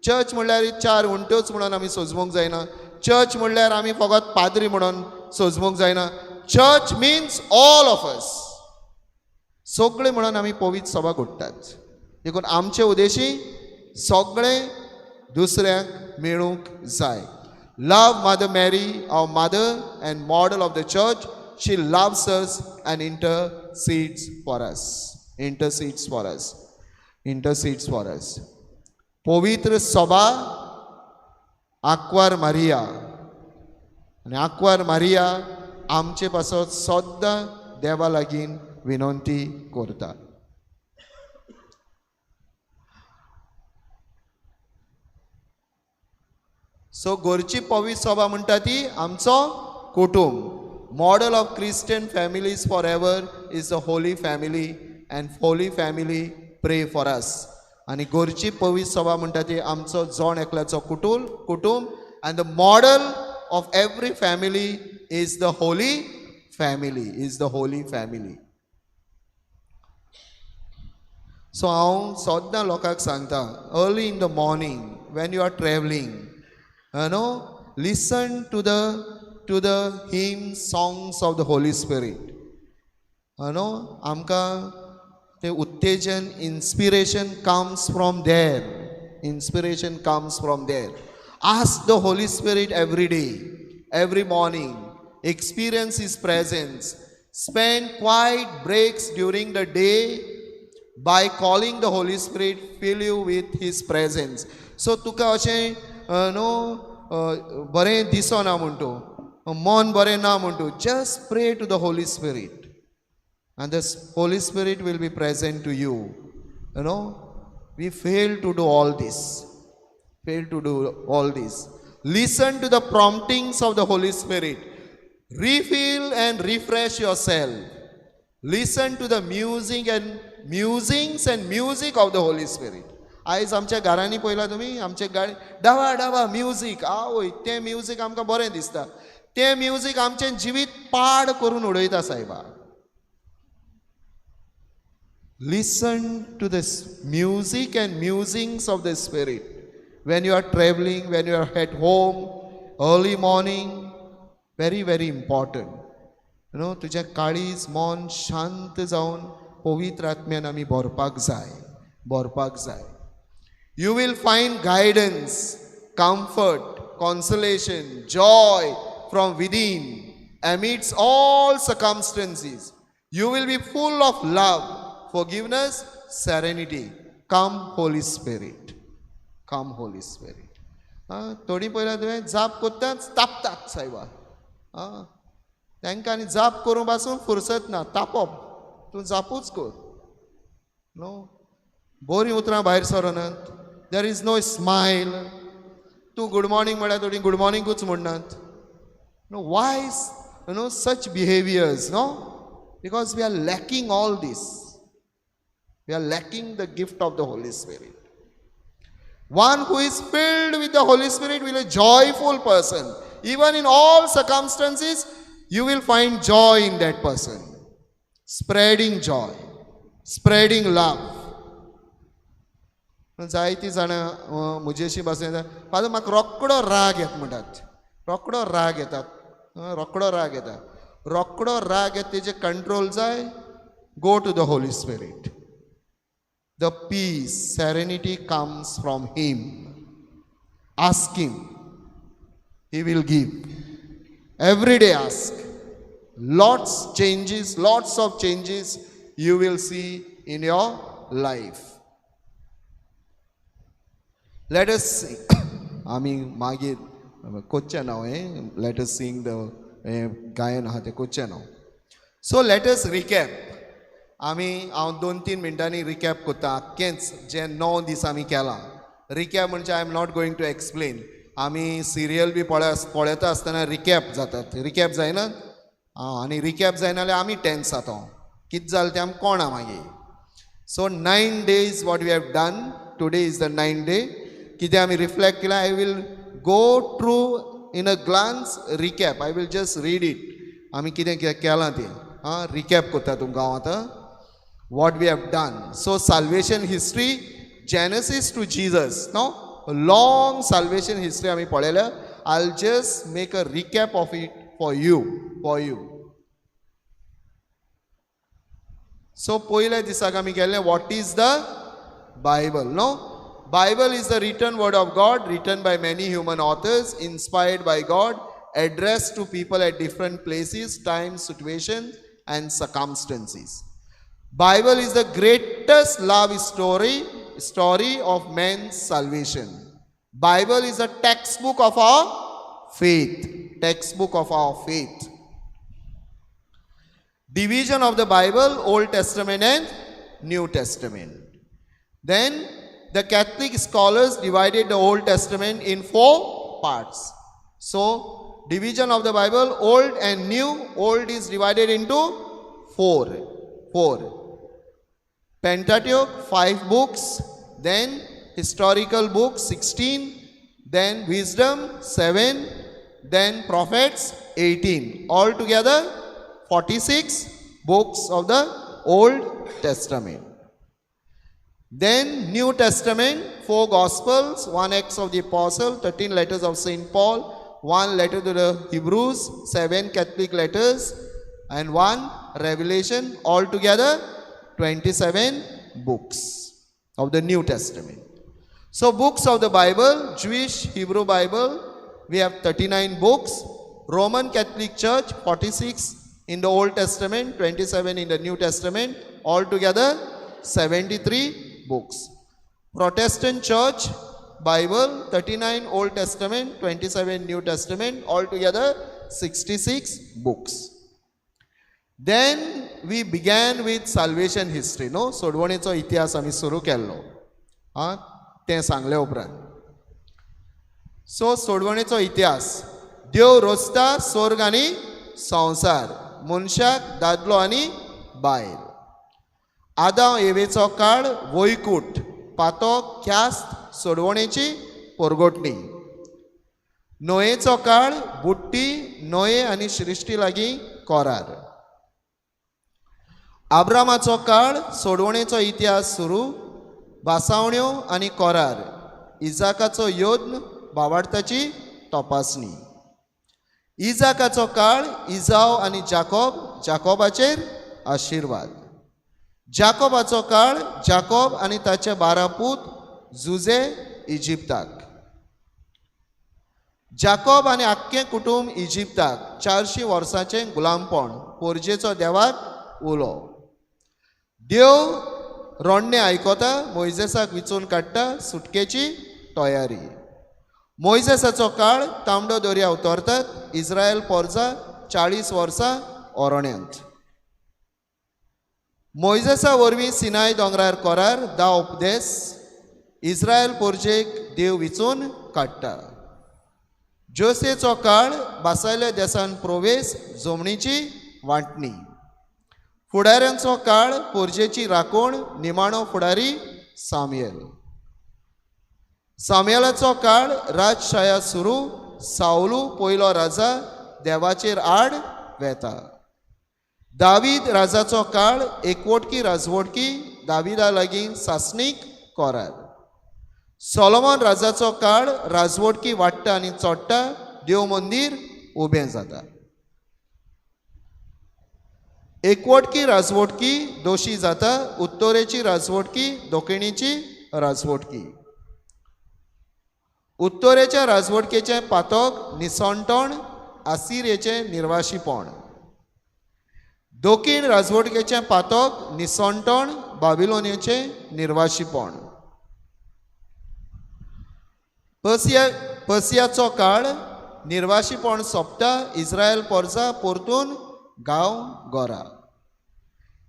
[SPEAKER 4] चर्च म्हणल्यार चार उंट्योच म्हणून आमी सोजमूंक जायना. चर्च म्हणल्यार आमी फकत पाद्री म्हणून सोजमूंक जायना. Church means all of us. सगळे म्हणून आमी पवित्र सभा घडटात. देखून आमचे उद्देशी सगळे दुसऱ्यांक मेळूंक जाय. Love Mother Mary, our mother and model of the church. She loves us and intercedes for us. Intercedes for us. Intercedes for us. पवित्र सभा आक्वार मारिया. आनी आक्वार मारिया आमचे पासत सद्दां देवा लागीं विनंती करता. सो गोरची पवित्र सभा म्हणटा ती आमचो कुटुंब. Model of Christian families for ever is the holy family, and holy family pray for us. आनी गोरची पवित्र सभा म्हणटा ती आमचो जण एकल्याचो कुटुंब. And the model of every family is the holy family, is the holy family. So हांव सद्दां लोकांक सांगता, early in the morning when you are travelling, you know, listen to the hymn songs of the Holy Spirit. You know, आमकां ते उत्तेजन, inspiration comes from there. Inspiration comes from there. Ask the Holy Spirit every day, every morning. Experience His presence. Spend quiet breaks during the day by calling the Holy Spirit, fill you with His presence. So तुका अशें न्हू बरें दिसना म्हणटू, मन बरें ना म्हणटू, just pray to the Holy Spirit and the Holy Spirit will be present to you. You know, we fail to do all this. Fail to do all this. Listen to the promptings of the Holy Spirit. Refill and refresh yourself. Listen to the music and musings and music of the Holy Spirit. आयज आमच्या घरांनी पळयला तुमी, आमचे गाडी डावा डावा music, आवय तें म्युजीक आमकां बरें दिसता. तें म्युजीक आमचें जिवीत पाड करून उडयता सायबा. Listen to this music and musings of the Spirit. When you are traveling, when you are at home, early morning, very very important. You know, तुजें काळीज मन शांत जावन पवित्र आत्म्यान आमी भरपाक जाय, भरपाक जाय. You will find guidance, comfort, consolation, joy from within amidst all circumstances. You will be full of love, forgiveness, serenity. Come, Holy Spirit. Come, Holy Spirit. थोडीं पयलीं तुवें जाप करताच तापतात सायबा. आं, तांकां आनी जाप करूं पासून फुरसत ना, तापप, तूं जापूच कर. न्हू, बरीं उतरां भायर सरनात. There is no smile. तूं गुड मॉर्निंग म्हळ्यार थोडीं गुड मॉर्निंगूच म्हणनात. No, why you know such behaviours? No, because we are lacking all this. We are lacking the gift of the Holy Spirit. One who is filled with the Holy Spirit will be a joyful person. Even in all circumstances, you will find joy in that person. Spreading joy, spreading love. जायतीं जाणां म्हजेशी बसून, father म्हाका रोकडो राग येता म्हणटात, रोकडो राग येता, रोकडो राग येता, रोकडो राग येता. तेजे कंट्रोल जाय. Go to the Holy Spirit. The peace, serenity comes from Him. Ask Him. He will give. Every day ask. Lots changes, lots of changes you will see in your life. Let us sing. आमी मागीर कोच्चें नांव हें, let us sing the गायन आहा तें कोच्चें नांव. So let us recap. आमी हांव 2-3 मिनटांनी रिकॅप करता आख्खेंच जें 9 दीस आमी केलां. रिकॅप म्हणजे I am not going to explain. आमी सिरियल बी पळयता आसतना रिकॅप जातात, रिकॅप जायना. आनी रिकॅप जायना जाल्यार आमी टेन्स जाता, कितें जालें तें आमकां कोणा मागीर. So 9 days what we have done, today is the 9th day. कितें आमी रिफ्लेक्ट केलां, I will go through in a glance recap. I will just read it. आमी कितें कितें केलां तें आं रिकॅप करता तुमकां हांव आतां. What we have done. So salvation history, Genesis to Jesus, no? A long salvation history आमी पळयल्या. I'll just make a recap of it for you, for you. So पयल्या दिसाक आमी केल्लें, what is the Bible, no? Bible is the written word of God, written by many human authors, inspired by God, addressed to people at different places, times, situations and circumstances. Bible is the greatest love story of man's salvation. Bible is a textbook of our faith. Textbook of our faith. Division of the Bible, Old Testament and New Testament. Then the Catholic scholars divided the Old Testament in 4 parts. So division of the Bible, Old and New. Old is divided into 4. Pentateuch, 5 books, then historical books 16, then wisdom 7, then prophets 18. Altogether 46 books of the Old Testament. Then New Testament, 4 Gospels, 1 Acts of the Apostle, 13 letters of St. Paul, 1 letter to the Hebrews, 7 Catholic letters, and 1 Revelation. Altogether 27 books of the New Testament. So books of the Bible, Jewish Hebrew Bible, we have 39 books. Roman Catholic Church, 46 in the Old Testament, 27 in the New Testament, altogether 73 books. Protestant Church Bible, 39 Old Testament, 27 New Testament, altogether 66 books. Then we began with salvation history, no? सोडवणेचो इतिहास आमी सुरू केल्लो, आं, तें सांगले उपरांत. So सोडवणेचो इतिहास, देव रचता स्वर्ग आनी संवसार, मनशाक दादलो आनी बायल. आदांव एवेचो काळ, वैकूट, पातो, ख्यास्त, सोडवणेची पोरगोटणी. नोयेचो काळ, बुट्टी, नोये आनी सृश्टी लागीं कोरार. आब्रामाचो काळ सोडवणेचो इतिहास सुरू, भासावण्यो आनी कोरार, इजाकाचो यत्न, भावार्थाची तपासणी. इजाकाचो काळ इजाव आनी जाकोब, जाकोबाचेर आशिर्वाद. जाकोबाचो काळ जाकोब आनी ताचे 12 पूत जुजे इजिप्ताक. जाकोब आनी आख्खें कुटुंब इजिप्ताक 400 वर्सांचें गुलामपण, पोरजेचो देवाक उलो. देव रोडणें आयकता, मोयजेसाक विचून काडटा, सुटकेची तयारी. मोयजेसाचो काळ तांबडो दर्या उतरतात, इस्रायल पोरजा 40 वर्सां ओरण्यांत. मोयजेसा वरवीं सिनाय दोंगरार कोरार, 10 उपदेस, इस्रायल पोरजेक देव विचून काडटा. जोसेचो काळ बासायल्या देसान प्रवेश, जमणीची वांटणी. फुडाऱ्यांचो काळ पोरजेची राखण, निमाणो फुडारी सामुएल. सामुएलाचो काळ राजशाया सुरू, सावलू पयलो राजा देवाचेर आड वेता. दावीद राजाचो काळ एकवटकी राजवटकी, दाविदा लागीं सासणीक कोरार. सोलोमन राजाचो काळ राजवटकी वाडटा आनी चोडटा, देव मंदीर उबें जाता. एकवटकी राजवटकी दोशी जाता, उत्तरेची राजवटकी दक्षिणेची राजवटकी. उत्तरेच्या राजवटकेचें पातक निसणटण, आसिरेचें निर्वाशीपण. दक्षिण राजवटकेचें पातक निसणटण, बाबिलोनियेचें निर्वाशीपण. पसियाचो काळ निर्वाशीपण सोंपता, इस्रायल पोरजा परतून गांव गोरा.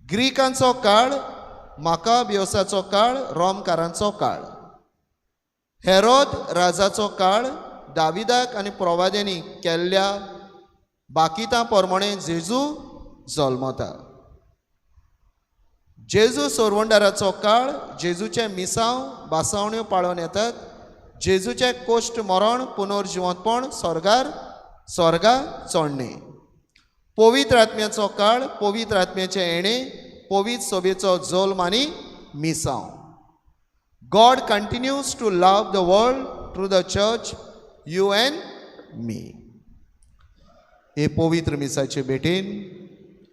[SPEAKER 4] ग्रीकांचो काळ माकाबियोसाचो काळ रोमकारांचो काळ. हेरोद राजाचो काळ दाविदाक आनी प्रवाद्यांनी केल्ल्या बाकितां प्रमाणे जेजू जल्मता. जेजू सोरवंडाराचो काळ जेजूचें मिसांव बासावण्यो पाळोवन येतात, जेजूचें कोश्ट मरण पुनर्जिवंतपण स्वर्गार स्वर्गा चडणें. पवित्र आत्म्याचो काळ पवित्र आत्म्याचें येणें, पवित्र सोबेचो जल्म आनी मिसांव. God continues to love the world through the church, you and me. हे पवित्र मिसाचे भेटेन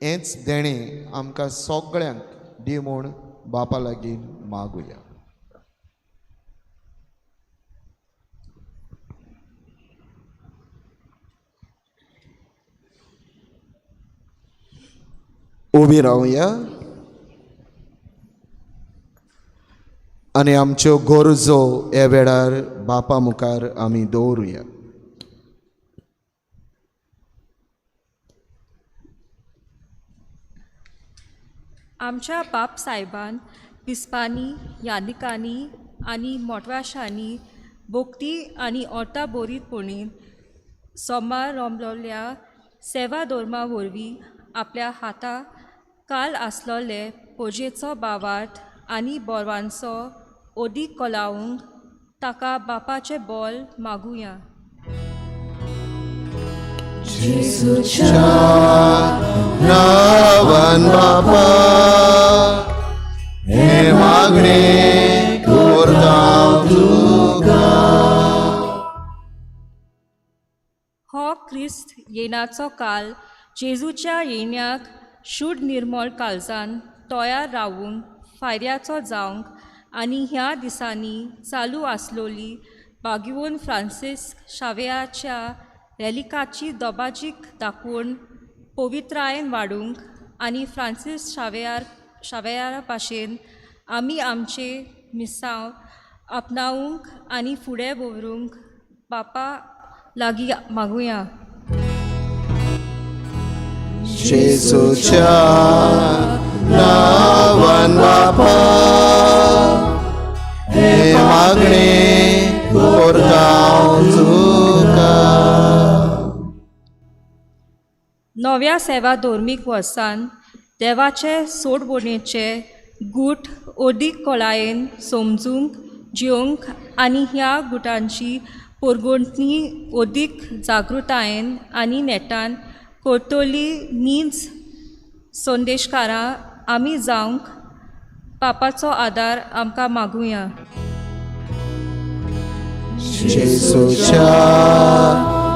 [SPEAKER 4] हेंच देणें आमकां सगळ्यांक दी म्हूण बापा लागीं मागुया. उबी रावया आनी आमच्यो गरजो ह्या वेळार बापा मुखार आमी दवरुया.
[SPEAKER 6] आमच्या बाप सायबान बिस्पांनी, यानिकांनी आनी मोटवाशांनी भोक्ती आनी ओर्ता बोरीतपणी सोमार रोमलोल्या सेवा धर्मा वरवीं आपल्या हाता काल आसलोले पोजेचो बावार्थ आनी बोरवांचो ओदीक कोलावंक ताका बापाचें बोल मागुया.
[SPEAKER 1] जेजूच्या नांवान बापा हें मागणें करता तुका.
[SPEAKER 6] हो क्रिस्त येण्याचो काल जेजूच्या येण्याक शूड निर्मळ काळजान तयार रावूंक फायद्याचो जावंक आनी ह्या दिसांनी चालू आसलोली बागिवोन फ्रांसीस शावेयाच्या रेलिकाची दोबाजीक दाखोवन पवित्रायेन वाडूंक आनी फ्रांसीस शावेयारा भाशेन आमी आमचे मिसांव आपणावंक आनी फुडें व्हरूंक बापा लागीं मागुया.
[SPEAKER 4] जेजूच्या नांवान बापा हें मागणें करता तुका.
[SPEAKER 6] नव्या सेवा धर्मीक वर्सान देवाचे सोडवणेचे गूट अदीक खोलायेन समजूंक जिवंक आनी ह्या गुटांची पोरगोंटणी अदीक जागृतायेन आनी नेटान करतली नीज संदेशकारां
[SPEAKER 7] आमी जावंक पापाचो आदार आमकां मागुया.
[SPEAKER 4] जेजूच्या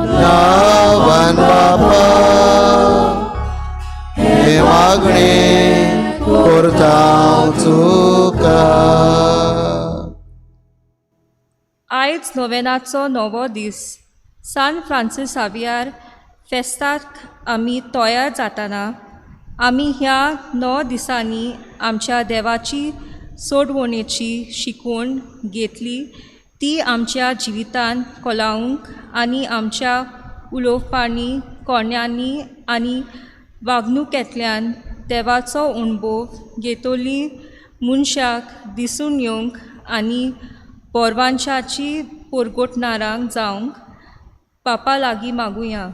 [SPEAKER 4] नांवान बापा हें मागणें करता तुका.
[SPEAKER 7] आयज नोवेनाचो नवो दीस. सान फ्रांसीस सावियार फेस्ताक आमी तयार जाताना आमी ह्या 9 दिसांनी आमच्या देवाची सोडवणेची शिकवण घेतली ती आमच्या जिवितान कोलावंक आनी आमच्या उलोवपांनी, कोण्यांनी आनी वागणुकेंतल्यान देवाचो अणभव घेतली मनशाक दिसून येवंक आनी बोरवांशाची पोरगोटणारांक जावंक पापा लागीं मागुया.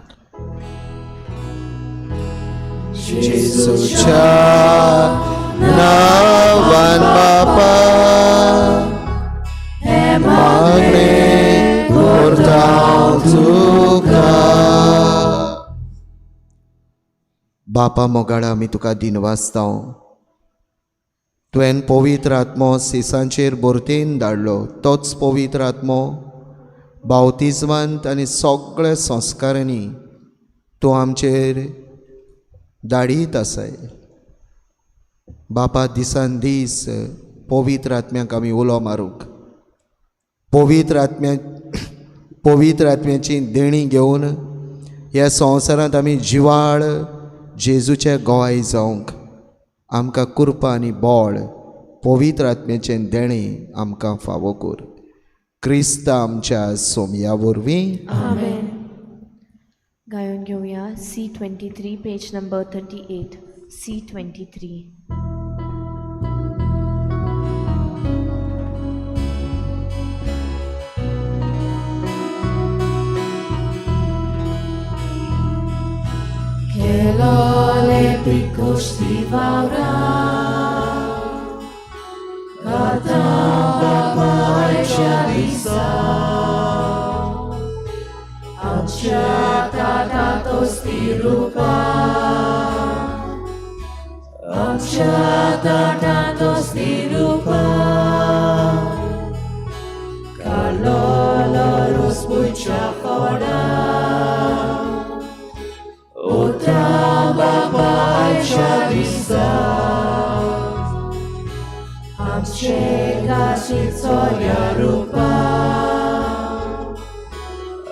[SPEAKER 4] जेजूच्या नांवान बापा हें मागणें करता तुका. बापा मोगाळा, आमी तुका दिनवासता. तुवें पवित्र आत्मो सिसांचेर भरतेन धाडलो, तोच पवित्र आत्मो बावतिज्मांत आनी सगळ्या संस्कारांनी तूं आमचेर धाडीत आसाय. बापा, दिसान दीस पवित्र आत्म्याक आमी उलो मारूंक, पवित्र आत्म्याची देणी घेवन ह्या संवसारांत आमी जिवाळ जेजूचे गोवाय जावंक आमकां कृपा आनी बळ पवित्र आत्म्याचें देणें आमकां फावो कर. क्रिस्त आमच्या सोमया वरवीं.
[SPEAKER 3] आमेन. गायोन घेवया C23, page number 38. C23.
[SPEAKER 8] Che l'ole picosti vaura, Katamba paichalisa, Amcha tatosti rupa, Amcha tatosti rupa, Kalolo ruspucha fora, Otamba paichalisa, Amche kashicoya rupa,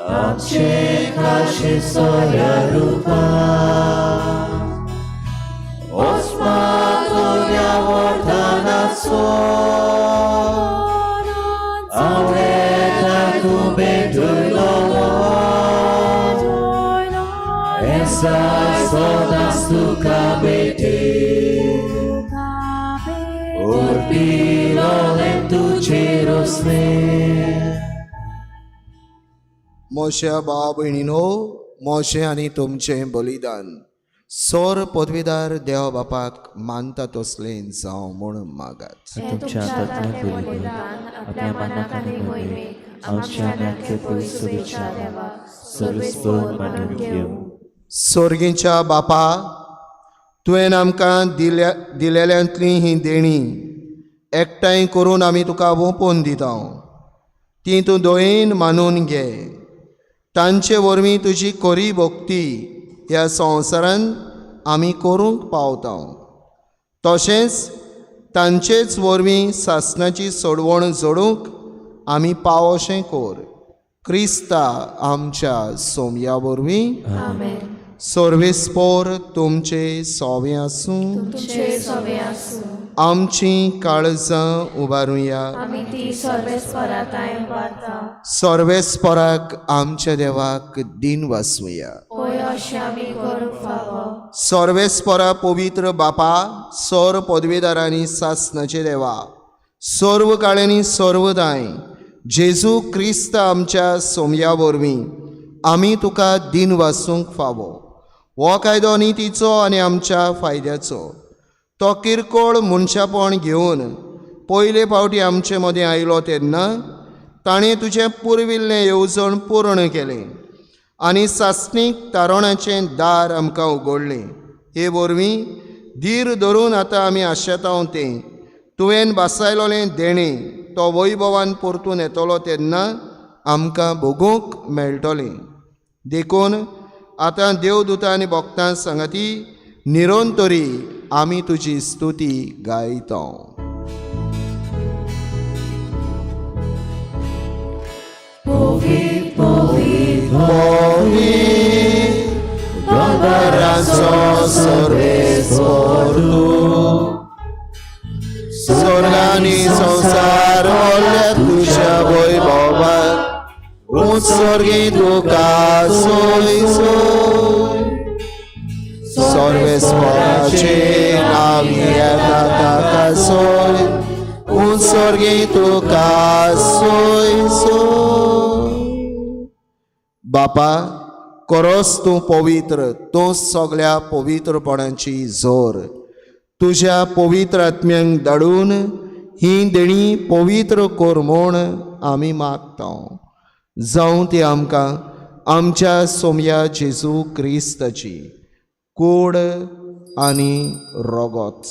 [SPEAKER 8] Amche kashicoya rupa, Osmatoya vordanaso, Aureta tu bedulolo, Esa sodas tu cabete, Urpilolem tu cerosme.
[SPEAKER 4] मोश्या भाव भयणीनो, मोशे आनी तुमचें बलिदान सोर पदवीदार देव बापाक मानता तसलें जावं म्हूण मागात.
[SPEAKER 8] तुमच्या हातांतलें बलिदान आपल्या मनाक आनी मोहिमेक आमच्या आनी पयसुच्या देवाक सर्वेस्पर मानून घेवं.
[SPEAKER 4] सोर्गीच्या बापा, तुवें आमकां दिलेल्यांतलीं हीं देणीं एकठांय करून आमी तुका ओंपून दिता. ती तूं दयेन मानून घे. तांचे वरवीं तुजी खरी भक्ती ह्या संवसारांत आमी करूंक पावता. तशेंच तांचेच वरवीं सासणाची सोडवण जोडूंक आमी पावोशें कर. क्रिस्ता आमच्या सोमया वरवीं.
[SPEAKER 8] आमेन.
[SPEAKER 4] सर्वेस्पोर तुमचे सोवे आसूं.
[SPEAKER 8] तुमचे सोवे आसूं.
[SPEAKER 4] आमची काळजां उबारुया.
[SPEAKER 8] आमी ती सर्वेस्पराताय उबारता.
[SPEAKER 4] सर्वेस्पराक आमच्या देवाक दिन वासुया.
[SPEAKER 8] पळय अशें आमी करूंक फावो.
[SPEAKER 4] सर्वेस्परा पवित्र बापा, सोर पदवेदारांनी सासनाचे देवा, सर्व काळ्यांनी सर्वदाय जेजू क्रिस्त आमच्या सोमया वरवीं आमी तुका दिन वासूंक फावो. हो कायदो नितीचो आनी आमच्या फायद्याचो. तो किरकोळ मनशापण घेवन पयले फावटी आमचे मदें आयलो तेन्ना ताणें तुजें पुर्विल्लें येवजण पूर्ण केलें आनी सासणीक तारणाचें दार आमकां उगडलें. हे वरवीं धीर धरून आतां आमी आशेता तें तुवें भासायलोलें देणें तो वैभवान परतून येतलो तेन्ना आमकां भोगूंक मेळटलें. देखून आतां देवदूतां आनी भक्तां सांगाती निरंतरी आमी तुजी स्तुती गायता. दोंगरांचो सर्वेस्पर तूं, स्वर्गानी संवसार व्हडल्या तुज्या वैभवान, उत्सर्गी तुका सोय सोय. सर्वेस्पराचे नांव येता ताका सोय, उत्सर्गी तुका सोय सोय. बापा, करोस तूं पवित्र, तूं सगळ्या पवित्रपणाची जोर. तुज्या पवित्र आत्म्यांक धाडून ही देणी पवित्र कर म्हूण आमी मागता. जावं ती आमकां आमच्या सोमया जेजू क्रिस्ताची कूड आनी रोगोत.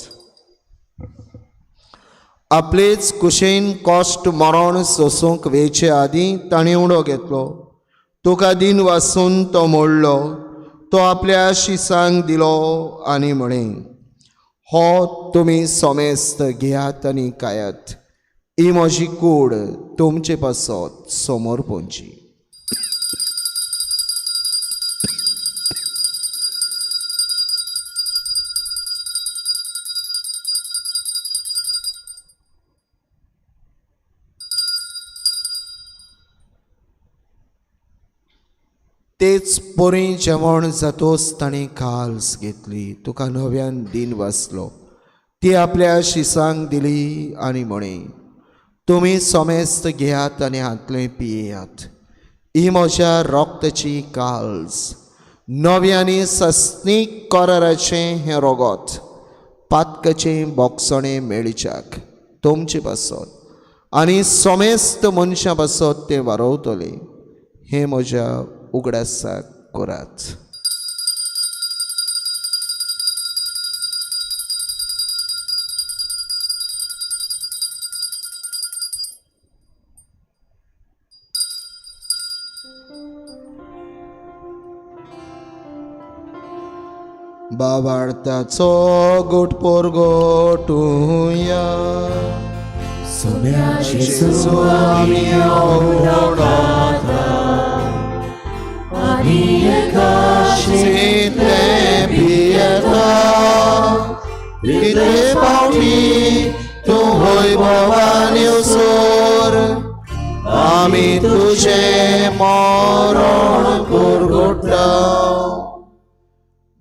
[SPEAKER 4] आपलेच कुशेन कश्ट मरण सोसूंक वेचे आदीं ताणें उडो घेतलो. तुका दिन वासून तो मोडलो, तो आपल्या शिसांक दिलो आनी म्हळें, हो तुमी सोमेस्त घेयात आनी खायात, ही म्हजी कूड तुमचे पासत समोर पोंची. तेच परी जेवण जातोच ताणें काल्स घेतली, तुका नव्यान दिन वाचलो, ती आपल्या शिसांक दिली आनी म्हळें, तुमी सोमेस्त घेयात आनी हातलें पियेयात, ही म्हज्या रोगताची काल्स, नव्यानी सस्नीक कराराचें हें रोगोत, पातकाचें बोगसणें मेळच्याक तुमचे पासत आनी सोमेस्त मनशां पासत तें वारवतलें, हें म्हज्या उगडासाक करात. बाबार्थाचो गोट पोरगोटुया, जेजू आमी जितलें पियेता तितले फावटी तूं वैभवान येवसर आमी तुजें मरण पुरगुट्टा.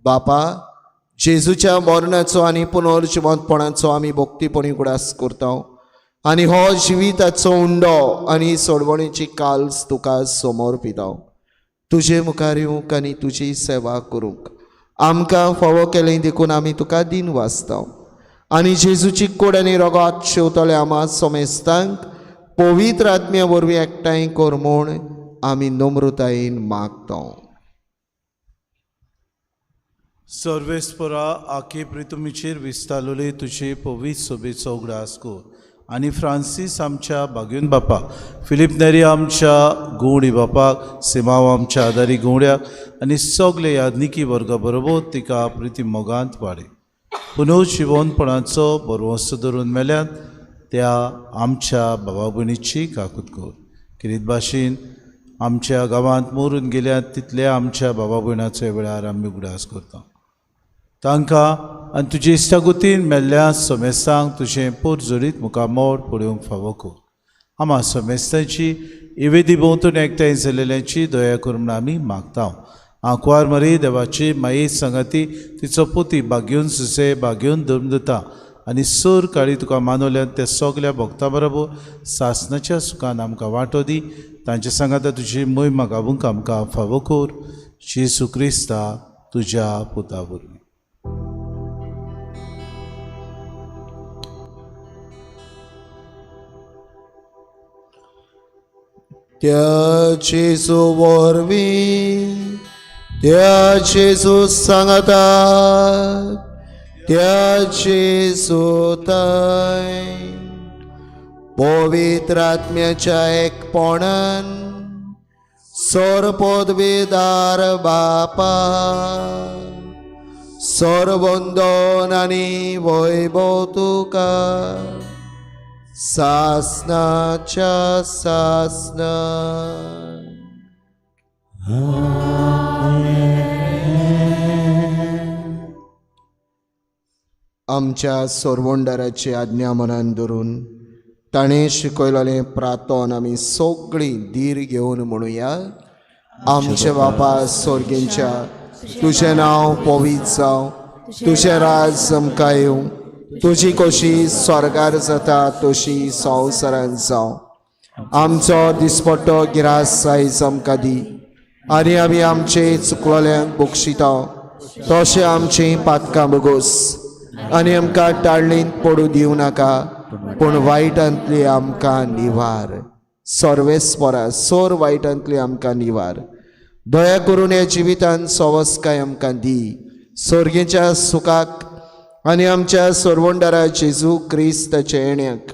[SPEAKER 4] बापा, जेजूच्या मरणाचो आनी पुनर्जिवंतपणाचो आमी भक्तीपणी उगडास करता आनी हो जिविताचो उंडो आनी सोडवणेची काल्स तुका समोर पिता. तुजे मुखार येवंक आनी तुजी सेवा करूंक आमकां फावो केलें देखून आमी तुका दिन वाचता. आनी जेजूची कूड आनी रोगात शेवतले आमा सोमेस्तांक पवित्र आत्म्या वरवीं एकठांय कर म्हूण आमी नम्रतायेन मागता.
[SPEAKER 2] सर्वेस्परा, आखे प्रितुमीचेर विस्तारलोले तुजे पवित्र सोबेचो उगडास कर आनी फ्रांसीस आमच्या बागयून बापाक, फिलीप नेरी आमच्या गुवणी बापाक, सिमांव आमच्या आदारी गुवड्याक आनी सगळे यादनिकी वर्गा बरोबर तिका प्रिती मोगांत वाडय. पुनर्जिवनपणाचो बरवंसो धरून मेल्यात त्या आमच्या बाबा भयणीची काकूत कर. किरीत भाशेन आमच्या गांवांत मरून गेल्यात तितल्या आमच्या बाबा भयणाचो वेळार आमी उगडास करता. तांकां आनी तुजे इश्टागुतीन मेल्ल्या समेस्तांक तुजें पोरजोडीत मुखामोड पळोवंक फावो कर. आमा समेस्तांची इवेदी भोंवतणी एकठांय जाल्ल्याची दया कर म्हूण आमी मागता. आंकवार मरी देवाची माये सांगाती तिचो पोती बागेवन सुसे बागेवन धर्म दिता आनी सोर काळी तुका मानवल्यात त्या सगल्या भक्ता बरोबर सासनाच्या सुखान आमकां वांटो दी. तांचे सांगाता तुजी मोहिमा गावूंक आमकां फावो कर. जेजू क्रिस्ता तुज्या पुता वरवीं.
[SPEAKER 4] त्या जेजू वरवीं, त्या जेजू सांगाता, त्या जेजूतय पवित्र आत्म्याच्या एकपणान सोरपोदवेदार बापा सोरबंदन आनी वैभव तुका सासनाच्या सासना. आमच्या सोरवंडाराची आज्ञा मनान धरून ताणें शिकयलेलें प्रातोन आमी सगळीं धीर घेवन म्हणुया. आमचे बापा सोर्गेंच्या, तुजें नांव पवित्र जावं, तुजें राज आमकां येवं, तुजी कशी स्वर्गार जाता तशी संवसारांत जावं. आमचो दिसपट्टो गिरास आयज आमकां दी आनी आमी आमचे चुकलोल्यांक बक्षिता तशें आमचीं पातकां बगोस आनी आमकां टाळणींत पडूं दिवं नाका, पूण वायटांतली आमकां निवार. सर्वेस्परा सोर वायटांतली आमकां निवार. दया करून ह्या जिवितान सवस्काय आमकां दी, सोर्गेच्या सुखाक आनी आमच्या सोरवंडारा जेजू क्रिस्ताच्या येण्याक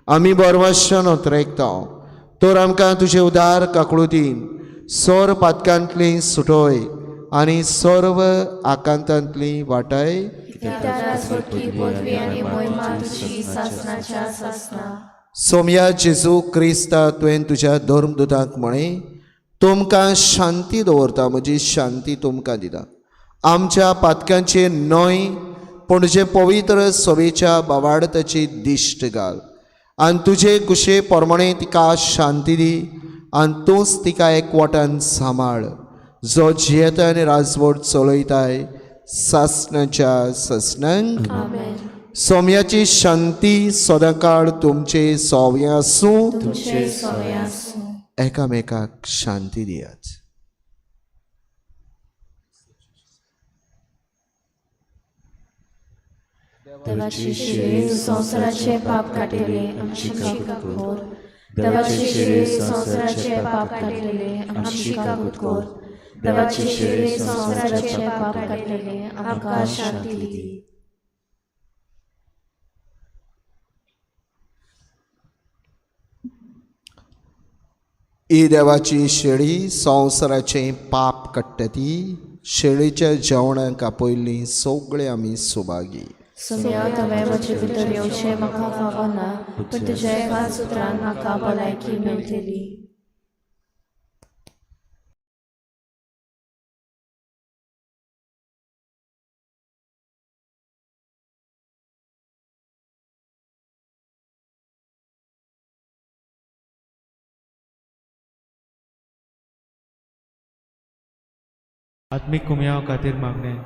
[SPEAKER 4] आमी बरवाशन ओतरेकता. तर आमकां तुजे उदार काकळुतीन सोर पातकांतली सुटोय आनी सर्व आकांतांतली वाटाय. सोमया जेजू क्रिस्ता, तुवें तुज्या धर्मदुतांक म्हळें, तुमकां शांती दवरता, म्हजी शांती तुमकां दिता. आमच्या पातकांचे न्हय पूण तुजे पवित्र सभेच्या बावाडताची दिश्ट घाल आनी तुजे कुशे प्रमाणे तिका शांती दी आनी तूंच तिका एकवटान सांबाळ, जो जियेता आनी राजवट चलयताय सासणाच्या सासणांक. सोम्याची शांती सदांकाळ तुमचे सोवे आसूं. एकामेकाक शांती दियात.
[SPEAKER 3] देवाची शिरी संवसाराचे पाप काडटले आमची काकूत कर. देवाची शिरी संवसाराचे पाप काडटले आमची काकूत कर. देवाची शिरी संवसाराचे पाप काडटले आमकां शांती दी.
[SPEAKER 4] ही देवाची शेळी संवसाराचें पाप काडटा ती शेळीच्या जेवणाक आपयल्ली सगळे आमी सुभागी.
[SPEAKER 3] सोम्या, तुवें म्हजे भितर येवचें म्हाका फावना, पूण तुज्या एका सुत्रान म्हाका भलायकी मेळटली.
[SPEAKER 9] आत्मीक कुमयाव खातीर मागणें.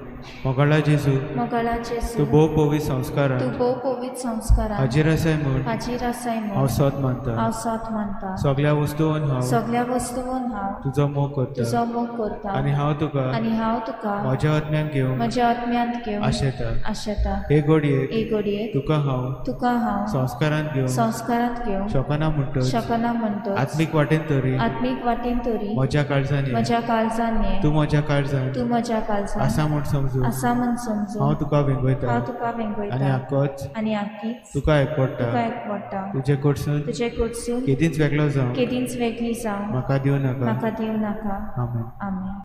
[SPEAKER 9] मोगाळा जेजू,
[SPEAKER 10] मोगाळा जेजू,
[SPEAKER 9] तूं भोव पवित्र संस्कारान
[SPEAKER 10] तूं भोव पवित्र संस्कारान
[SPEAKER 9] हाजीर आसाय म्हूण
[SPEAKER 10] हाजीर आसाय म्हूण
[SPEAKER 9] हांव सोद मानता.
[SPEAKER 10] हांव सोद मानता.
[SPEAKER 9] सगळ्या वस्तून हांव
[SPEAKER 10] सगळ्या वस्तून हांव
[SPEAKER 9] तुजो मोग करता
[SPEAKER 10] तुजो मोग करता
[SPEAKER 9] आनी हांव तुका
[SPEAKER 10] म्हज्या आत्म्यान
[SPEAKER 9] घेवंक
[SPEAKER 10] म्हज्या आत्म्यांत घेवंक
[SPEAKER 9] आशेता.
[SPEAKER 10] आशेता.
[SPEAKER 9] हे घडयेक
[SPEAKER 10] हे घडयेक
[SPEAKER 9] तुका हांव
[SPEAKER 10] संस्कारांत घेवंक
[SPEAKER 9] शकना म्हणटच
[SPEAKER 10] शकना म्हणटच
[SPEAKER 9] आत्मीक वाटेन तरी
[SPEAKER 10] म्हज्या
[SPEAKER 9] काळजान ये.
[SPEAKER 10] म्हज्या काळजान ये.
[SPEAKER 9] तूं म्हज्या काळजान
[SPEAKER 10] तूं म्हज्या काळजान
[SPEAKER 9] आसा म्हूण समजून
[SPEAKER 10] आसा म्हूण समजून
[SPEAKER 9] हांव तुका वेंगयता
[SPEAKER 10] हांव तुका वेंगयता
[SPEAKER 9] आनी आकोच
[SPEAKER 10] आनी आकीच
[SPEAKER 9] तुका एकवडटा
[SPEAKER 10] तुका एकवडटा.
[SPEAKER 9] तुजे कडसून
[SPEAKER 10] तुजे कडसून
[SPEAKER 9] केदींच वेगळो जावं
[SPEAKER 10] केदींच वेगळी जावं
[SPEAKER 9] म्हाका दिवं नाका.
[SPEAKER 10] म्हाका दिवं नाका.
[SPEAKER 9] आमेन.
[SPEAKER 10] आमेन.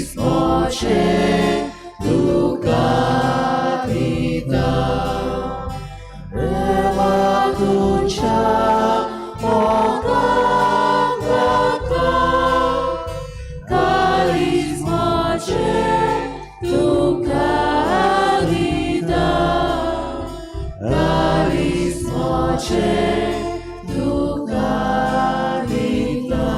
[SPEAKER 1] Karismoche tu capita.
[SPEAKER 8] देवाच्या मोगान घातला काळीज म्हजें तुका दिता काळीज म्हजें तुका दिता.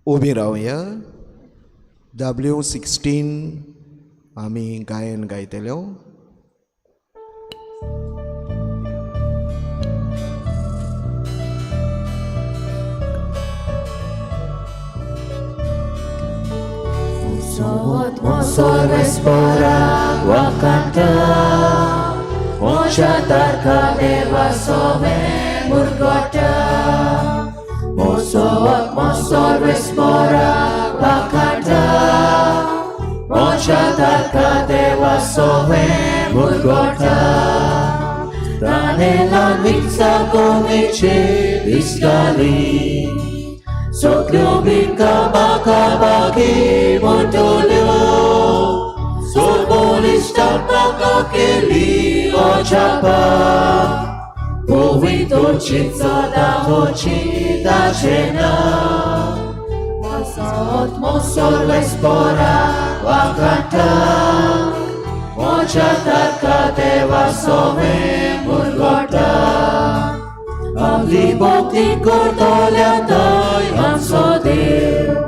[SPEAKER 4] उबी रावया. W16 आमी गायन गायतल्यो.
[SPEAKER 8] Mosor wakanta Mochatarka deva sove murgota Mosowat mosor vespora wakanta Mochatarka deva sove murgota Tanela mitsa komiche iskali Soklubinka makabagi montolio Sobolista pakakeli ochapa Povito chitsa da hochi da chena Mosot mosor vespora wakanta Mochatarka deva sove murgota Amli bhakti kortolya toy amso dev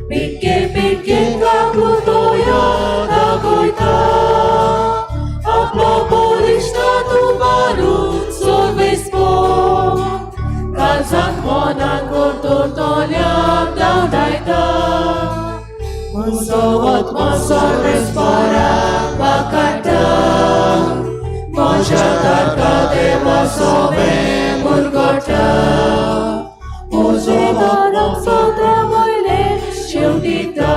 [SPEAKER 8] Pike pike kaklutoya dagoita Aklopolista tubarun sorvespo Kalzak monan kortolya daudaita Mosowat mosor vespora wakanta Mochatarka deva sove murgota Mosowat sotra moile shildita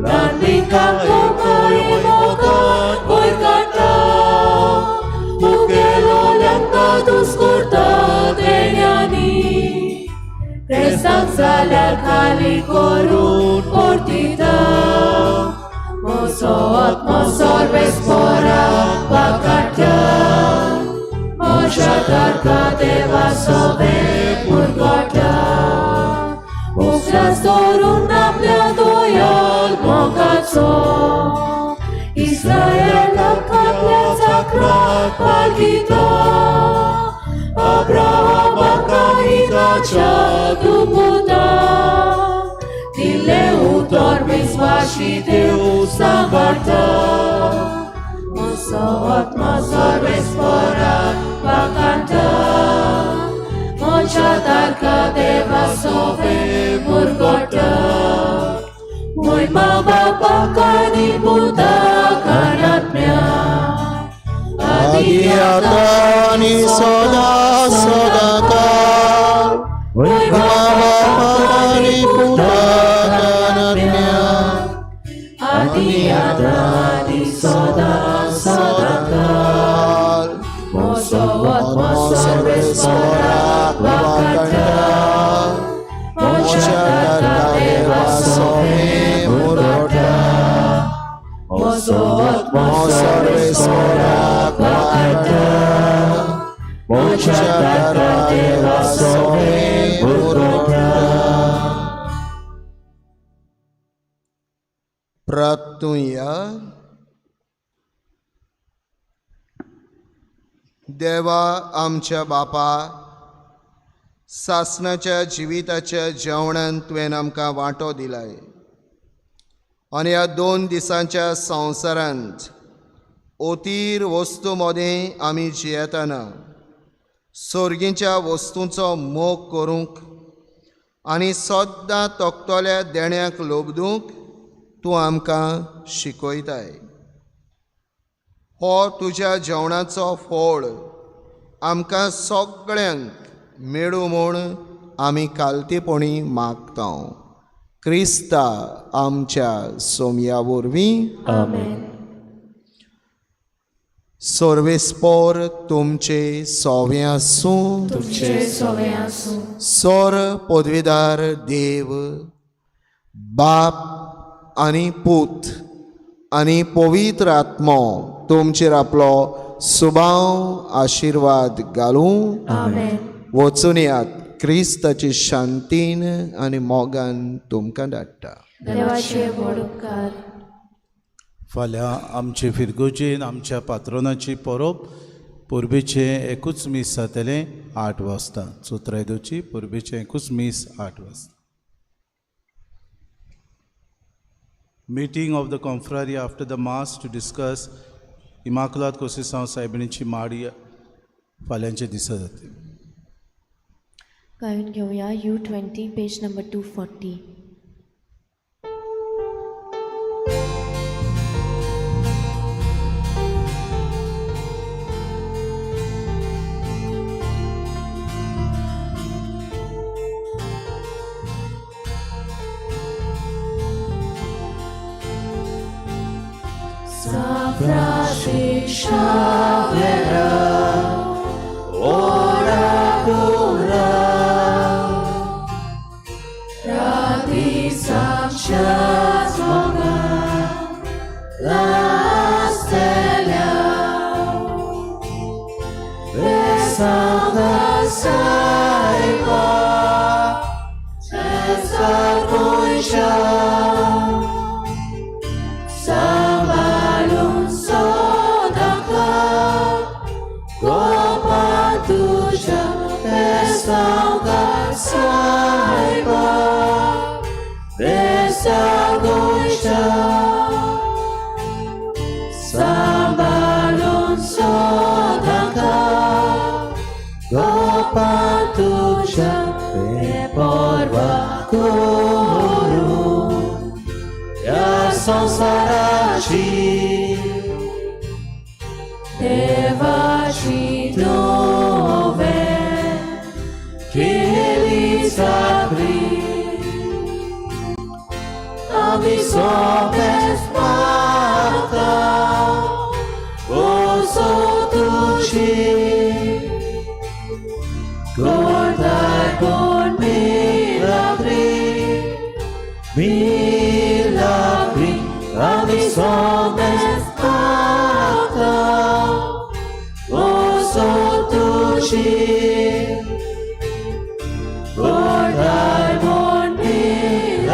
[SPEAKER 8] Landika komai mogat boikata Ugelo lanta duskurta denyani Kresak zalar khali korun portita Mosowat mosor vespora wakata Mochatarka deva sove murgota Ukras dorun aplia doyal mogatso Israel akaplia zakra palgita Abraham akaida chaduputa Dile utor visvashi Deus sambarta Mosowat mosor vespora wakanta Mochatarka deva sove murgota Moi mama pakani puta kanatmya
[SPEAKER 1] Adi आतानी सदा सदाकाळ Mama Pani पुता कानात्म्या
[SPEAKER 8] Adi adani soda sadakal Mosowat mosor vespora wakanta Mochatarka deva sove murgota Mosowat mosor vespora wakanta Mochatarka deva sove murgota.
[SPEAKER 4] प्रार्थुया. देवा आमच्या बापा, सासणाच्या जिविताच्या जेवणान तुवें आमकां वांटो दिलाय. आनी ह्या 2 दिसांच्या संवसारांत ओतीर वस्तू मदें आमी जियेतना सोर्गींच्या वस्तूंचो मोग करूंक आनी सद्दां तोखतल्या देण्याक लोबदूंक तूं आमकां शिकयताय. हो तुज्या जेवणाचो फोळ आमकां सगळ्यांक मेळूं म्हूण आमी कालतेपणी मागता. क्रिस्ता आमच्या सोमया वरवीं.
[SPEAKER 8] आमेन.
[SPEAKER 4] सर्वेस्पोर तुमचे सोवे आसूं.
[SPEAKER 3] तुमचे सोवे आसूं.
[SPEAKER 4] सोर पदवीदार देव बाप आनी पूत आनी पवित्र आत्मो तुमचेर आपलो सुबाव आशिर्वाद घालूं.
[SPEAKER 3] आमेन.
[SPEAKER 4] वचून यात क्रिस्ताची शांतीन आनी मोगान तुमकां धाडटा.
[SPEAKER 3] देवाचे व्हड उपकार.
[SPEAKER 2] फाल्यां आमचे फिरगोजेन आमच्या पात्रोनाची परब परबेचें एकूच मीस जातलें 8 वाजता. चोत्रायदोची परबेचें एकूच मीस 8 वाजता. Meeting of the confraria after the mass to discuss Imaculada Conceição सायबिणीची माडी फाल्यांचे दिसा जातली.
[SPEAKER 3] गायून घेवया U20 page number 240.
[SPEAKER 8] Lord, I want me,